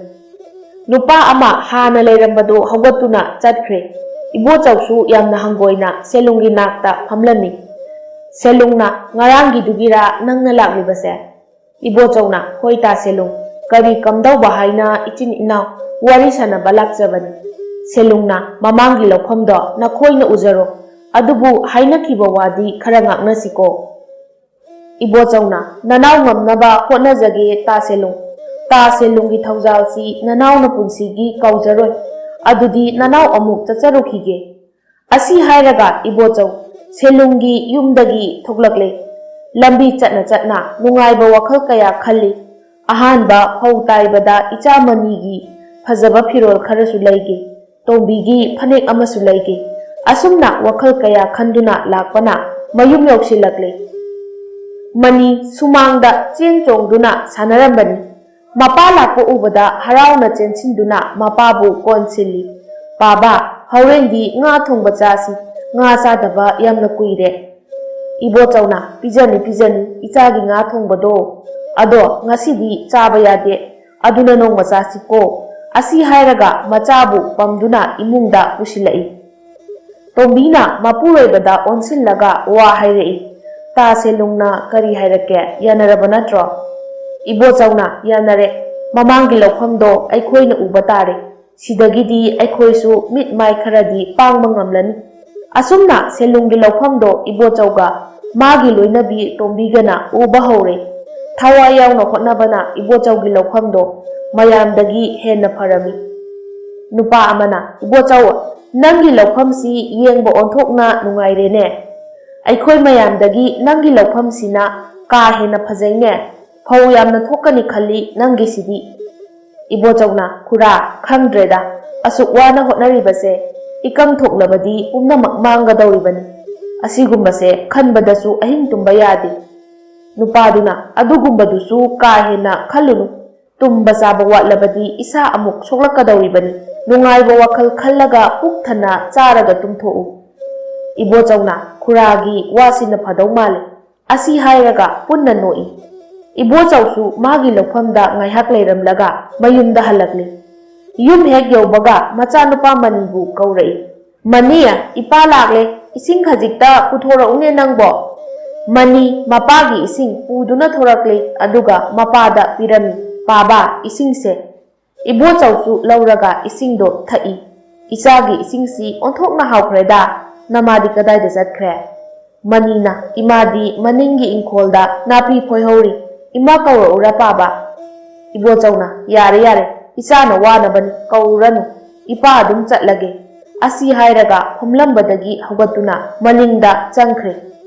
ꯅꯨꯄꯥ ꯑꯃ ꯍꯥꯟꯅ ꯂꯩꯔꯝꯕꯗꯨ ꯍꯧꯒꯠꯇꯨꯅ ꯆꯠꯈ꯭ꯔꯦ꯫ ꯏꯕꯣꯆꯧꯁꯨ ꯌꯥꯝꯅ ꯍꯪꯒꯣꯏꯅ ꯁꯦꯂꯨꯡꯒꯤ ꯅꯥꯛꯇ ꯐꯝꯂꯝꯃꯤ꯫ ꯁꯦꯂꯨꯡꯅ, "ꯉꯔꯥꯡꯒꯤꯗꯨꯒꯤꯔꯥ ꯅꯪꯅ ꯂꯥꯛꯂꯤꯕꯁꯦ?" ꯏꯕꯣꯆꯧꯅ, "ꯍꯣꯏ ꯇꯥ ꯁꯦꯂꯨꯡ, ꯀꯔꯤ ꯀꯝꯗꯧꯕ ꯍꯥꯏꯅ ꯏꯆꯤꯟ ꯏꯅꯥꯎ ꯋꯥꯔꯤ ꯁꯥꯟꯅꯕ ꯂꯥꯛꯆꯕꯅꯤ꯫" ꯁꯦꯂꯨꯡꯅ, "ꯃꯃꯥꯡꯒꯤ ꯂꯧꯐꯝꯗꯣ ꯅꯈꯣꯏꯅ ꯎꯖꯔꯣ, ꯑꯗꯨꯕꯨ ꯍꯥꯏꯅꯈꯤꯕ ꯋꯥꯗꯤ ꯈꯔ ꯉꯥꯛꯅꯁꯤꯀꯣ꯫" ꯏꯕꯣꯆꯧꯅ, "ꯅꯅꯥꯎ ꯉꯝꯅꯕ ꯍꯣꯠꯅꯖꯒꯦ ꯇꯥ ꯁꯦꯂꯨꯡ꯫ ꯇꯥ ꯁꯦꯂꯨꯡꯒꯤ ꯊꯧꯖꯥꯜꯁꯤ ꯅꯅꯥꯎꯅ ꯄꯨꯟꯁꯤꯒꯤ ꯀꯥꯎꯖꯔꯣꯏ꯫ ꯑꯗꯨꯗꯤ ꯅꯅꯥꯎ ꯑꯃꯨꯛ ꯆꯠꯆꯔꯨꯈꯤꯒꯦ꯫" ꯑꯁꯤ ꯍꯥꯏꯔꯒ ꯏꯕꯣꯆꯧ ꯁꯦꯂꯨꯡꯒꯤ ꯌꯨꯝꯗꯒꯤ ꯊꯣꯛꯂꯛꯂꯦ꯫ ꯂꯝꯕꯤ ꯆꯠꯅ ꯆꯠꯅ ꯅꯨꯡꯉꯥꯏꯕ ꯋꯥꯈꯜ ꯀꯌꯥ ꯈꯜꯂꯤ꯫ ꯑꯍꯥꯟꯕ ꯐꯧ ꯇꯥꯏꯕꯗ ꯏꯆꯥ ꯃꯅꯤꯒꯤ ꯐꯖꯕ ꯐꯤꯔꯣꯜ ꯈꯔꯁꯨ ꯂꯩꯒꯦ꯫ ꯇꯣꯝꯕꯤꯒꯤ ꯐꯅꯦꯛ ꯑꯃꯁꯨ ꯂꯩꯒꯦ꯫ ꯑꯁꯨꯝꯅ ꯋꯥꯈꯜ ꯀꯌꯥ ꯈꯟꯗꯨꯅ ꯂꯥꯛꯄꯅ ꯃꯌꯨꯝ ꯌꯧꯁꯤꯜꯂꯛꯂꯦ꯫ ꯃꯅꯤ ꯁꯨꯃꯥꯡꯗ ꯆꯦꯟ ꯆꯣꯡꯗꯨꯅ ꯁꯥꯟꯅꯔꯝꯕꯅꯤ꯫ ꯃꯄꯥ ꯂꯥꯛꯄ ꯎꯕꯗ ꯍꯔꯥꯎꯅ ꯆꯦꯟꯁꯤꯟꯗꯨꯅ ꯃꯄꯥꯕꯨ ꯀꯣꯟꯁꯤꯜꯂꯤ꯫ "ꯄꯥꯕ, ꯍꯣꯔꯦꯟꯗꯤ ꯉꯥ ꯊꯣꯡꯕ ꯆꯥꯁꯤ꯫ ꯉꯥ ꯆꯥꯗꯕ ꯌꯥꯝꯅ ꯀꯨꯏꯔꯦ꯫" ꯏꯕꯣꯆꯧꯅ, "ꯄꯤꯖꯅꯤ, ꯄꯤꯖꯅꯤ, ꯏꯆꯥꯒꯤ ꯉꯥ ꯊꯣꯡꯕꯗꯣ꯫ ꯑꯗꯣ ꯉꯁꯤꯗꯤ ꯆꯥꯕ ꯌꯥꯗꯦ꯫ ꯑꯗꯨꯅ ꯅꯣꯡꯃ ꯆꯥꯁꯤꯀꯣ꯫" ꯑꯁꯤ ꯍꯥꯏꯔꯒ ꯃꯆꯥꯕꯨ ꯄꯝꯗꯨꯅ ꯏꯃꯨꯡꯗ ꯄꯨꯁꯤꯜꯂꯛꯏ꯫ ꯇꯣꯝꯕꯤꯅ ꯃꯄꯨꯔꯣꯏꯕꯗ ꯑꯣꯟꯁꯤꯜꯂꯒ ꯋꯥ ꯍꯥꯏꯔꯛꯏ꯫ "ꯇꯥ ꯁꯦꯂꯨꯡꯅ ꯀꯔꯤ ꯍꯥꯏꯔꯛꯀꯦ? ꯌꯥꯅꯔꯕ ꯅꯠꯇ꯭ꯔꯣ?" ꯏꯕꯣꯆꯧꯅ, "ꯌꯥꯅꯔꯦ꯫ ꯃꯃꯥꯡꯒꯤ ꯂꯧꯐꯝꯗꯣ ꯑꯩꯈꯣꯏꯅ ꯎꯕ ꯇꯥꯔꯦ꯫ ꯁꯤꯗꯒꯤꯗꯤ ꯑꯩꯈꯣꯏꯁꯨ ꯃꯤꯠ ꯃꯥꯏ ꯈꯔꯗꯤ ꯄꯥꯡꯕ ꯉꯝꯂꯅꯤ꯫" ꯑꯁꯨꯝꯅ ꯁꯦꯂꯨꯡꯒꯤ ꯂꯧꯐꯝꯗꯣ ꯏꯕꯣꯆꯧꯒ ꯃꯥꯒꯤ ꯂꯣꯏꯅꯕꯤ ꯇꯣꯝꯕꯤꯒꯅ ꯎꯕ ꯍꯧꯔꯦ꯫ ꯊꯋꯥꯏ ꯌꯥꯎꯅ ꯍꯣꯠꯅꯕꯅ ꯏꯕꯣꯆꯧꯒꯤ ꯂꯧꯐꯝꯗꯣ ꯃꯌꯥꯝꯗꯒꯤ ꯍꯦꯟꯅ ꯐꯔꯝꯃꯤ꯫ ꯅꯨꯄꯥ ꯑꯃꯅ, "ꯏꯕꯣꯆꯧ, ꯅꯪꯒꯤ ꯂꯧꯐꯝꯁꯤ ꯌꯦꯡꯕ ꯑꯣꯟꯊꯣꯛꯅ ꯅꯨꯡꯉꯥꯏꯔꯦꯅꯦ꯫ ꯑꯩꯈꯣꯏ ꯃꯌꯥꯝꯗꯒꯤ ꯅꯪꯒꯤ ꯂꯧꯐꯝꯁꯤꯅ ꯀꯥ ꯍꯦꯟꯅ ꯐꯖꯩꯅꯦ꯫ ꯐꯧ ꯌꯥꯝꯅ ꯊꯣꯛꯀꯅꯤ ꯈꯜꯂꯤ ꯅꯪꯒꯤꯁꯤꯗꯤ꯫" ꯏꯕꯣꯆꯧꯅ, "ꯈꯨꯔꯥ, ꯈꯪꯗ꯭ꯔꯦꯗ, ꯑꯁꯨꯛ ꯋꯥꯅ ꯍꯣꯠꯅꯔꯤꯕꯁꯦ ꯏꯀꯪ ꯊꯣꯛꯂꯕꯗꯤ ꯄꯨꯝꯅꯃꯛ ꯃꯥꯡꯒꯗꯧꯔꯤꯕꯅꯤ꯫ ꯑꯁꯤꯒꯨꯝꯕꯁꯦ ꯈꯟꯕꯗꯁꯨ ꯑꯍꯤꯡ ꯇꯨꯝꯕ ꯌꯥꯗꯦ꯫" ꯅꯨꯄꯥꯗꯨꯅ, "ꯑꯗꯨꯒꯨꯝꯕꯗꯨꯁꯨ ꯀꯥ ꯍꯦꯟꯅ ꯈꯜꯂꯨꯅꯨ꯫ ꯇꯨꯝꯕ ꯆꯥꯕ ꯋꯥꯠꯂꯕꯗꯤ ꯏꯁꯥ ꯑꯃꯨꯛ ꯁꯣꯛꯂꯛꯀꯗꯧꯔꯤꯕꯅꯤ꯫ ꯅꯨꯡꯉꯥꯏꯕ ꯋꯥꯈꯜ ꯈꯜꯂꯒ ꯄꯨꯛ ꯊꯟꯅ ꯆꯥꯔꯒ ꯇꯨꯝꯊꯣꯛꯎ꯫" ꯏꯕꯣꯆꯧꯅ, "ꯈꯨꯔꯥꯒꯤ ꯋꯥꯁꯤꯅ ꯐꯗꯧ ꯃꯥꯜꯂꯦ꯫" ꯑꯁꯤ ꯍꯥꯏꯔꯒ ꯄꯨꯟꯅ ꯅꯣꯛꯏ꯫ ꯏꯕꯣꯆꯧꯁꯨ ꯃꯥꯒꯤ ꯂꯧꯐꯝꯗ ꯉꯥꯏꯍꯥꯛ ꯂꯩꯔꯝꯂꯒ ꯃꯌꯨꯝꯗ ꯍꯜꯂꯛꯂꯤ꯫ ꯌꯨꯝ ꯍꯦꯛ ꯌꯧꯕꯒ ꯃꯆꯥꯅꯨꯄꯥ ꯃꯅꯤꯕꯨ ꯀꯧꯔꯛꯏ꯫ "ꯃꯅꯤ, ꯏꯄꯥ ꯂꯥꯛꯂꯦ, ꯏꯁꯤꯡ ꯈꯖꯤꯛꯇ ꯄꯨꯊꯣꯔꯛꯎꯅꯦ ꯅꯪꯕꯣ꯫" ꯃꯅꯤ ꯃꯄꯥꯒꯤ ꯏꯁꯤꯡ ꯄꯨꯗꯨꯅ ꯊꯣꯔꯛꯂꯦ, ꯑꯗꯨꯒ ꯃꯄꯥꯗ ꯄꯤꯔꯝꯃꯤ꯫ "ꯄꯥꯕ, ꯏꯁꯤꯡꯁꯦ꯫" ꯏꯕꯣꯆꯧꯁꯨ ꯂꯧꯔꯒ ꯏꯁꯤꯡꯗꯣ ꯊꯛꯏ꯫ "ꯏꯆꯥꯒꯤ ꯏꯁꯤꯡꯁꯤ ꯑꯣꯟꯊꯣꯛꯅ ꯍꯥꯎꯈ꯭ꯔꯦꯗ꯫ ꯅꯃꯥꯗꯤ ꯀꯗꯥꯏꯗ ꯆꯠꯈ꯭ꯔꯦ?" ꯃꯅꯤꯅ, "ꯏꯃꯥꯗꯤ ꯃꯅꯤꯡꯒꯤ ꯏꯪꯈꯣꯜꯗ ꯅꯥꯄꯤ ꯐꯣꯏꯍꯧꯔꯤ꯫ ꯏꯃꯥ ꯀꯧꯔꯛꯎꯔꯥ ꯄꯥꯕ?" ꯏꯕꯣꯆꯧꯅ, "ꯌꯥꯔꯦ, ꯌꯥꯔꯦ, ꯏꯆꯥꯅ ꯋꯥꯅꯕꯅꯤ, ꯀꯧꯔꯨꯔꯅꯨ꯫ ꯏꯄꯥ ꯑꯗꯨꯝ ꯆꯠꯂꯒꯦ꯫" ꯑꯁꯤ ꯍꯥꯏꯔꯒ ꯐꯝꯂꯝꯕꯗꯒꯤ ꯍꯧꯒꯠꯇꯨꯅ ꯃꯅꯤꯡꯗ ꯆꯪꯈ꯭ꯔꯦ꯫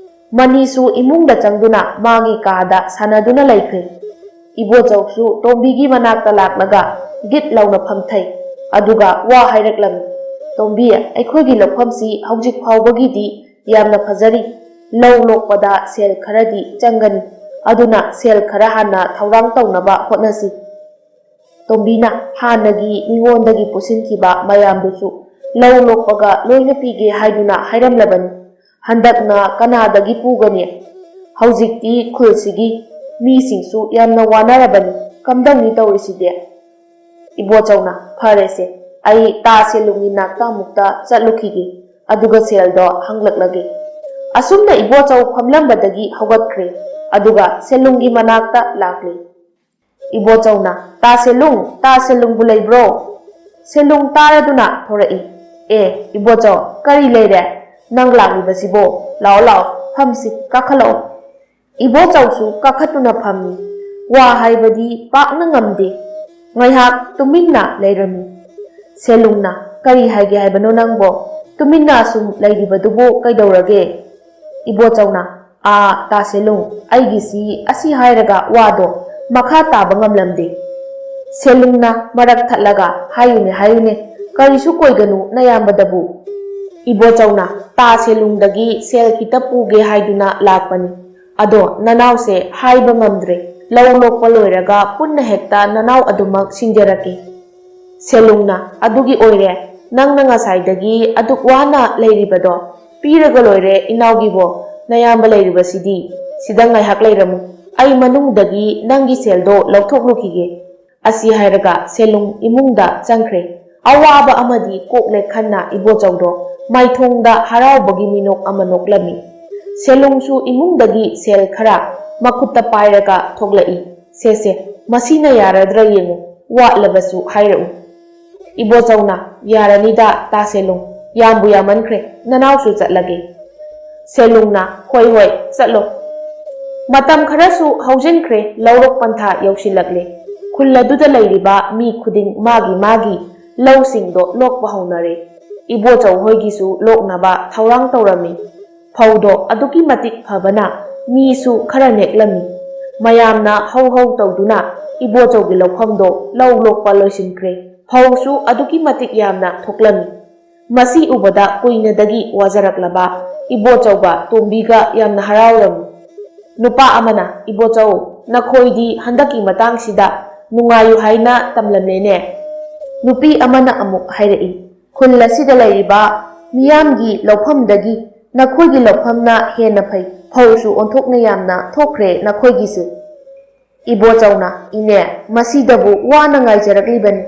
ꯃꯅꯤꯁꯨ ꯏꯃꯨꯡꯗ ꯆꯪꯗꯨꯅ ꯃꯥꯒꯤ ꯀꯥꯗ ꯁꯥꯟꯅꯗꯨꯅ ꯂꯩꯈ꯭ꯔꯦ꯫ ꯏꯕꯣꯆꯧꯁꯨ ꯇꯣꯝꯕꯤꯒꯤ ꯃꯅꯥꯛꯇ ꯂꯥꯛꯂꯒ ꯒꯤꯠ ꯂꯥꯎꯅ ꯐꯝꯊꯩ꯫ ꯑꯗꯨꯒ ꯋꯥ ꯍꯥꯏꯔꯛꯂꯝꯃꯤ, "ꯇꯣꯝꯕꯤ, ꯑꯩꯈꯣꯏꯒꯤ ꯂꯧꯐꯝꯁꯤ ꯍꯧꯖꯤꯛ ꯐꯥꯎꯕꯒꯤꯗꯤ ꯌꯥꯝꯅ ꯐꯖꯔꯤ꯫ ꯂꯧ ꯂꯣꯛꯄꯗ ꯁꯦꯜ ꯈꯔꯗꯤ ꯆꯪꯒꯅꯤ꯫ ꯑꯗꯨꯅ ꯁꯦꯜ ꯈꯔ ꯍꯥꯟꯅ ꯊꯧꯔꯥꯡ ꯇꯧꯅꯕ ꯍꯣꯠꯅꯁꯤ꯫" ꯇꯣꯝꯕꯤꯅ ꯍꯥꯟꯅꯒꯤ ꯃꯤꯉꯣꯟꯗꯒꯤ ꯄꯨꯁꯤꯟꯈꯤꯕ ꯃꯌꯥꯝꯗꯨꯁꯨ ꯂꯧ ꯂꯣꯛꯄꯒ ꯂꯣꯏꯅ ꯄꯤꯒꯦ ꯍꯥꯏꯗꯨꯅ ꯍꯥꯏꯔꯝꯂꯕꯅꯤ꯫ ꯍꯟꯗꯛꯅ ꯀꯅꯥꯗꯒꯤ ꯄꯨꯒꯅꯤ? ꯍꯧꯖꯤꯛꯇꯤ ꯈꯨꯜꯁꯤꯒꯤ ꯃꯤꯁꯤꯡꯁꯨ ꯌꯥꯝꯅ ꯋꯥꯅꯔꯕꯅꯤ꯫ ꯀꯝꯗꯧꯅꯤ ꯇꯧꯔꯤꯁꯤꯗꯤ? ꯏꯕꯣꯆꯧꯅ, "ꯐꯔꯦꯁꯦ, ꯑꯩ ꯇꯥ ꯁꯦꯂꯨꯡꯒꯤ ꯅꯥꯛꯇ ꯑꯃꯨꯛꯇ ꯆꯠꯂꯨꯈꯤꯒꯦ, ꯑꯗꯨꯒ ꯁꯦꯜꯗꯣ ꯍꯪꯂꯛꯂꯒꯦ꯫" ꯑꯁꯨꯝꯅ ꯏꯕꯣꯆꯧ ꯐꯝꯂꯝꯕꯗꯒꯤ ꯍꯧꯒꯠꯈ꯭ꯔꯦ, ꯑꯗꯨꯒ ꯁꯦꯂꯨꯡꯒꯤ ꯃꯅꯥꯛꯇ ꯂꯥꯛꯂꯦ꯫ ꯏꯕꯣꯆꯧꯅ, "ꯇꯥ ꯁꯦꯂꯨꯡ, ꯇꯥ ꯁꯦꯂꯨꯡꯕꯨ ꯂꯩꯕ꯭ꯔꯣ?" ꯁꯦꯂꯨꯡ ꯇꯥꯔꯗꯨꯅ ꯊꯣꯔꯛꯏ꯫ "ꯑꯦ, ꯏꯕꯣꯆꯧ, ꯀꯔꯤ ꯂꯩꯔꯦ? ꯅꯪ ꯂꯥꯛꯂꯤꯕꯁꯤꯕꯣ? ꯂꯥꯛꯑꯣ, ꯂꯥꯛꯑꯣ, ꯐꯝꯁꯤ, ꯀꯥꯈꯠꯂꯛꯑꯣ꯫ ꯏꯕꯣꯆꯧꯁꯨ ꯀꯥꯈꯠꯇꯨꯅ ꯐꯝꯃꯤ꯫ ꯋꯥ ꯍꯥꯏꯕꯗꯤ ꯄꯥꯛꯅ ꯉꯝꯗꯦ꯫ ꯉꯥꯏꯍꯥꯛ ꯇꯨꯃꯤꯟꯅ ꯂꯩꯔꯝꯃꯤ꯫ ꯁꯦꯂꯨꯡꯅ, "ꯀꯔꯤ ꯍꯥꯏꯒꯦ ꯍꯥꯏꯕꯅꯣ ꯅꯪꯕꯣ? ꯇꯨꯃꯤꯟꯅ ꯑꯁꯨꯝ ꯂꯩꯔꯤꯕꯗꯨꯕꯨ ꯀꯩꯗꯧꯔꯒꯦ?" ꯏꯕꯣꯆꯧꯅ, "ꯑꯥ, ꯇꯥ ꯁꯦꯂꯨꯡ, ꯑꯩꯒꯤꯁꯤ ꯑꯁꯤ ꯍꯥꯏꯔꯒ ꯋꯥꯗꯣ ꯃꯈꯥ ꯇꯥꯕ ꯉꯝꯂꯝꯗꯦ꯫" ꯁꯦꯂꯨꯡꯅ ꯃꯔꯛ ꯊꯠꯂꯒ, "ꯍꯥꯏꯌꯨꯅꯦ, ꯍꯥꯏꯌꯨꯅꯦ, ꯀꯔꯤꯁꯨ ꯀꯣꯏꯒꯅꯨ ꯅꯌꯥꯝꯕꯗꯕꯨ꯫" ꯏꯕꯣꯆꯧꯅ, "ꯇꯥ ꯁꯦꯂꯨꯡꯗꯒꯤ ꯁꯦꯜ ꯈꯤꯇ ꯄꯨꯒꯦ ꯍꯥꯏꯗꯨꯅ ꯂꯥꯛꯄꯅꯤ꯫ ꯑꯗꯣ ꯅꯅꯥꯎꯁꯦ ꯍꯥꯏꯕ ꯉꯝꯗ꯭ꯔꯦ꯫ ꯂꯧ ꯂꯣꯛꯄ ꯂꯣꯏꯔꯒ ꯄꯨꯟꯅ ꯍꯦꯛꯇ ꯅꯅꯥꯎ ꯑꯗꯨꯃꯛ ꯁꯤꯡꯖꯔꯛꯀꯦ꯫" ꯁꯦꯂꯨꯡꯅ, "ꯑꯗꯨꯒꯤ ꯑꯣꯏꯔꯦ ꯅꯪꯅ ꯉꯁꯥꯏꯗꯒꯤ ꯑꯗꯨꯛ ꯋꯥꯅ ꯂꯩꯔꯤꯕꯗꯣ꯫ ꯄꯤꯔꯒ ꯂꯣꯏꯔꯦ ꯏꯅꯥꯎꯒꯤꯕꯣ꯫ ꯅꯌꯥꯝꯕ ꯂꯩꯔꯤꯕꯁꯤꯗꯤ꯫ ꯁꯤꯗ ꯉꯥꯏꯍꯥꯛ ꯂꯩꯔꯝꯃꯨ꯫ ꯑꯩ ꯃꯅꯨꯡꯗꯒꯤ ꯅꯪꯒꯤ ꯁꯦꯜꯗꯣ ꯂꯧꯊꯣꯛꯂꯨꯈꯤꯒꯦ꯫" ꯑꯁꯤ ꯍꯥꯏꯔꯒ ꯁꯦꯂꯨꯡ ꯏꯃꯨꯡꯗ ꯆꯪꯈ꯭ꯔꯦ꯫ ꯑꯋꯥꯕ ꯑꯃꯗꯤ ꯀꯣꯛꯂꯦ ꯈꯟꯅ ꯏꯕꯣꯆꯧꯗꯣ ꯃꯥꯏꯊꯣꯡꯗ ꯍꯔꯥꯎꯕꯒꯤ ꯃꯤꯅꯣꯛ ꯑꯃ ꯅꯣꯛꯂꯝꯃꯤ꯫ ꯁꯦꯂꯨꯡꯁꯨ ꯏꯃꯨꯡꯗꯒꯤ ꯁꯦꯜ ꯈꯔ ꯃꯈꯨꯠꯇ ꯄꯥꯏꯔꯒ ꯊꯣꯛꯂꯛꯏ꯫ "ꯁꯦ, ꯁꯦ, ꯃꯁꯤꯅ ꯌꯥꯔꯗ꯭ꯔꯥ ꯌꯦꯡꯉꯨ, ꯋꯥꯠꯂꯕꯁꯨ ꯍꯥꯏꯔꯛꯎ꯫" ꯏꯕꯣꯆꯧꯅ, "ꯌꯥꯔꯅꯤꯗ, ꯇꯥ ꯁꯦꯂꯨꯡ, ꯌꯥꯝꯕꯨ ꯌꯥꯝꯃꯟꯈ꯭ꯔꯦ, ꯅꯅꯥꯎꯁꯨ ꯆꯠꯂꯒꯦ꯫" ꯁꯦꯂꯨꯡꯅ, "ꯍꯣꯏ, ꯍꯣꯏ, ꯆꯠꯂꯣ꯫" ꯃꯇꯝ ꯈꯔꯁꯨ ꯍꯧꯖꯤꯟꯈ꯭ꯔꯦ, ꯂꯧꯔꯣꯛ ꯄꯟꯊꯥ ꯌꯧꯁꯤꯜꯂꯛꯂꯦ꯫ ꯈꯨꯜ ꯑꯗꯨꯗ ꯂꯩꯔꯤꯕ ꯃꯤ ꯈꯨꯗꯤꯡ ꯃꯥꯒꯤ ꯃꯥꯒꯤ ꯂꯧꯁꯤꯡꯗꯣ ꯂꯣꯛꯄ ꯍꯧꯅꯔꯦ꯫ ꯏꯕꯣꯆꯧ ꯍꯣꯏꯒꯤꯁꯨ ꯂꯣꯛꯅꯕ ꯊꯧꯔꯥꯡ ꯇꯧꯔꯝꯃꯤ꯫ ꯐꯧꯗꯣ ꯑꯗꯨꯛꯀꯤ ꯃꯇꯤꯛ ꯐꯕꯅ ꯃꯤꯁꯨ ꯈꯔ ꯅꯦꯛꯂꯝꯃꯤ꯫ ꯃꯌꯥꯝꯅ ꯍꯧ ꯍꯧ ꯇꯧꯗꯨꯅ ꯏꯕꯣꯆꯧꯒꯤ ꯂꯧꯐꯝꯗꯣ ꯂꯧ ꯂꯣꯛꯄ ꯂꯣꯏꯁꯤꯟꯈ꯭ꯔꯦ꯫ ꯐꯧꯁꯨ ꯑꯗꯨꯛꯀꯤ ꯃꯇꯤꯛ ꯌꯥꯝꯅ ꯊꯣꯛꯂꯝꯃꯤ꯫ ꯃꯁꯤ ꯎꯕꯗ ꯀꯨꯏꯅꯗꯒꯤ ꯋꯥꯖꯔꯛꯂꯕ ꯏꯕꯣꯆꯧꯒ ꯇꯣꯝꯕꯤꯒ ꯌꯥꯝꯅ ꯍꯔꯥꯎꯔꯝꯃꯤ꯫ ꯅꯨꯄꯥ ꯑꯃꯅ, "ꯏꯕꯣꯆꯧ, ꯅꯈꯣꯏꯗꯤ ꯍꯟꯗꯛꯀꯤ ꯃꯇꯥꯡꯁꯤꯗ ꯅꯨꯡꯉꯥꯏꯌꯨ ꯍꯥꯏꯅ ꯇꯝꯂꯝꯂꯦꯅꯦ?" ꯅꯨꯄꯤ ꯑꯃꯅ ꯑꯃꯨꯛ ꯍꯥꯏꯔꯛꯏ, "ꯈꯨꯜ ꯑꯁꯤꯗ ꯂꯩꯔꯤꯕ ꯃꯤꯌꯥꯝꯒꯤ ꯂꯧꯐꯝꯗꯒꯤ ꯅꯈꯣꯏꯒꯤ ꯂꯧꯐꯝꯅ ꯍꯦꯟꯅ ꯐꯩ꯫ ꯐꯧꯁꯨ ꯑꯣꯟꯊꯣꯛꯅ ꯌꯥꯝꯅ ꯊꯣꯛꯈ꯭ꯔꯦ ꯅꯈꯣꯏꯒꯤꯁꯨ꯫" ꯏꯕꯣꯆꯧꯅ, "ꯏꯅꯦ, ꯃꯁꯤꯗꯕꯨ ꯋꯥꯅ ꯉꯥꯏꯖꯔꯛꯂꯤꯕꯅꯤ꯫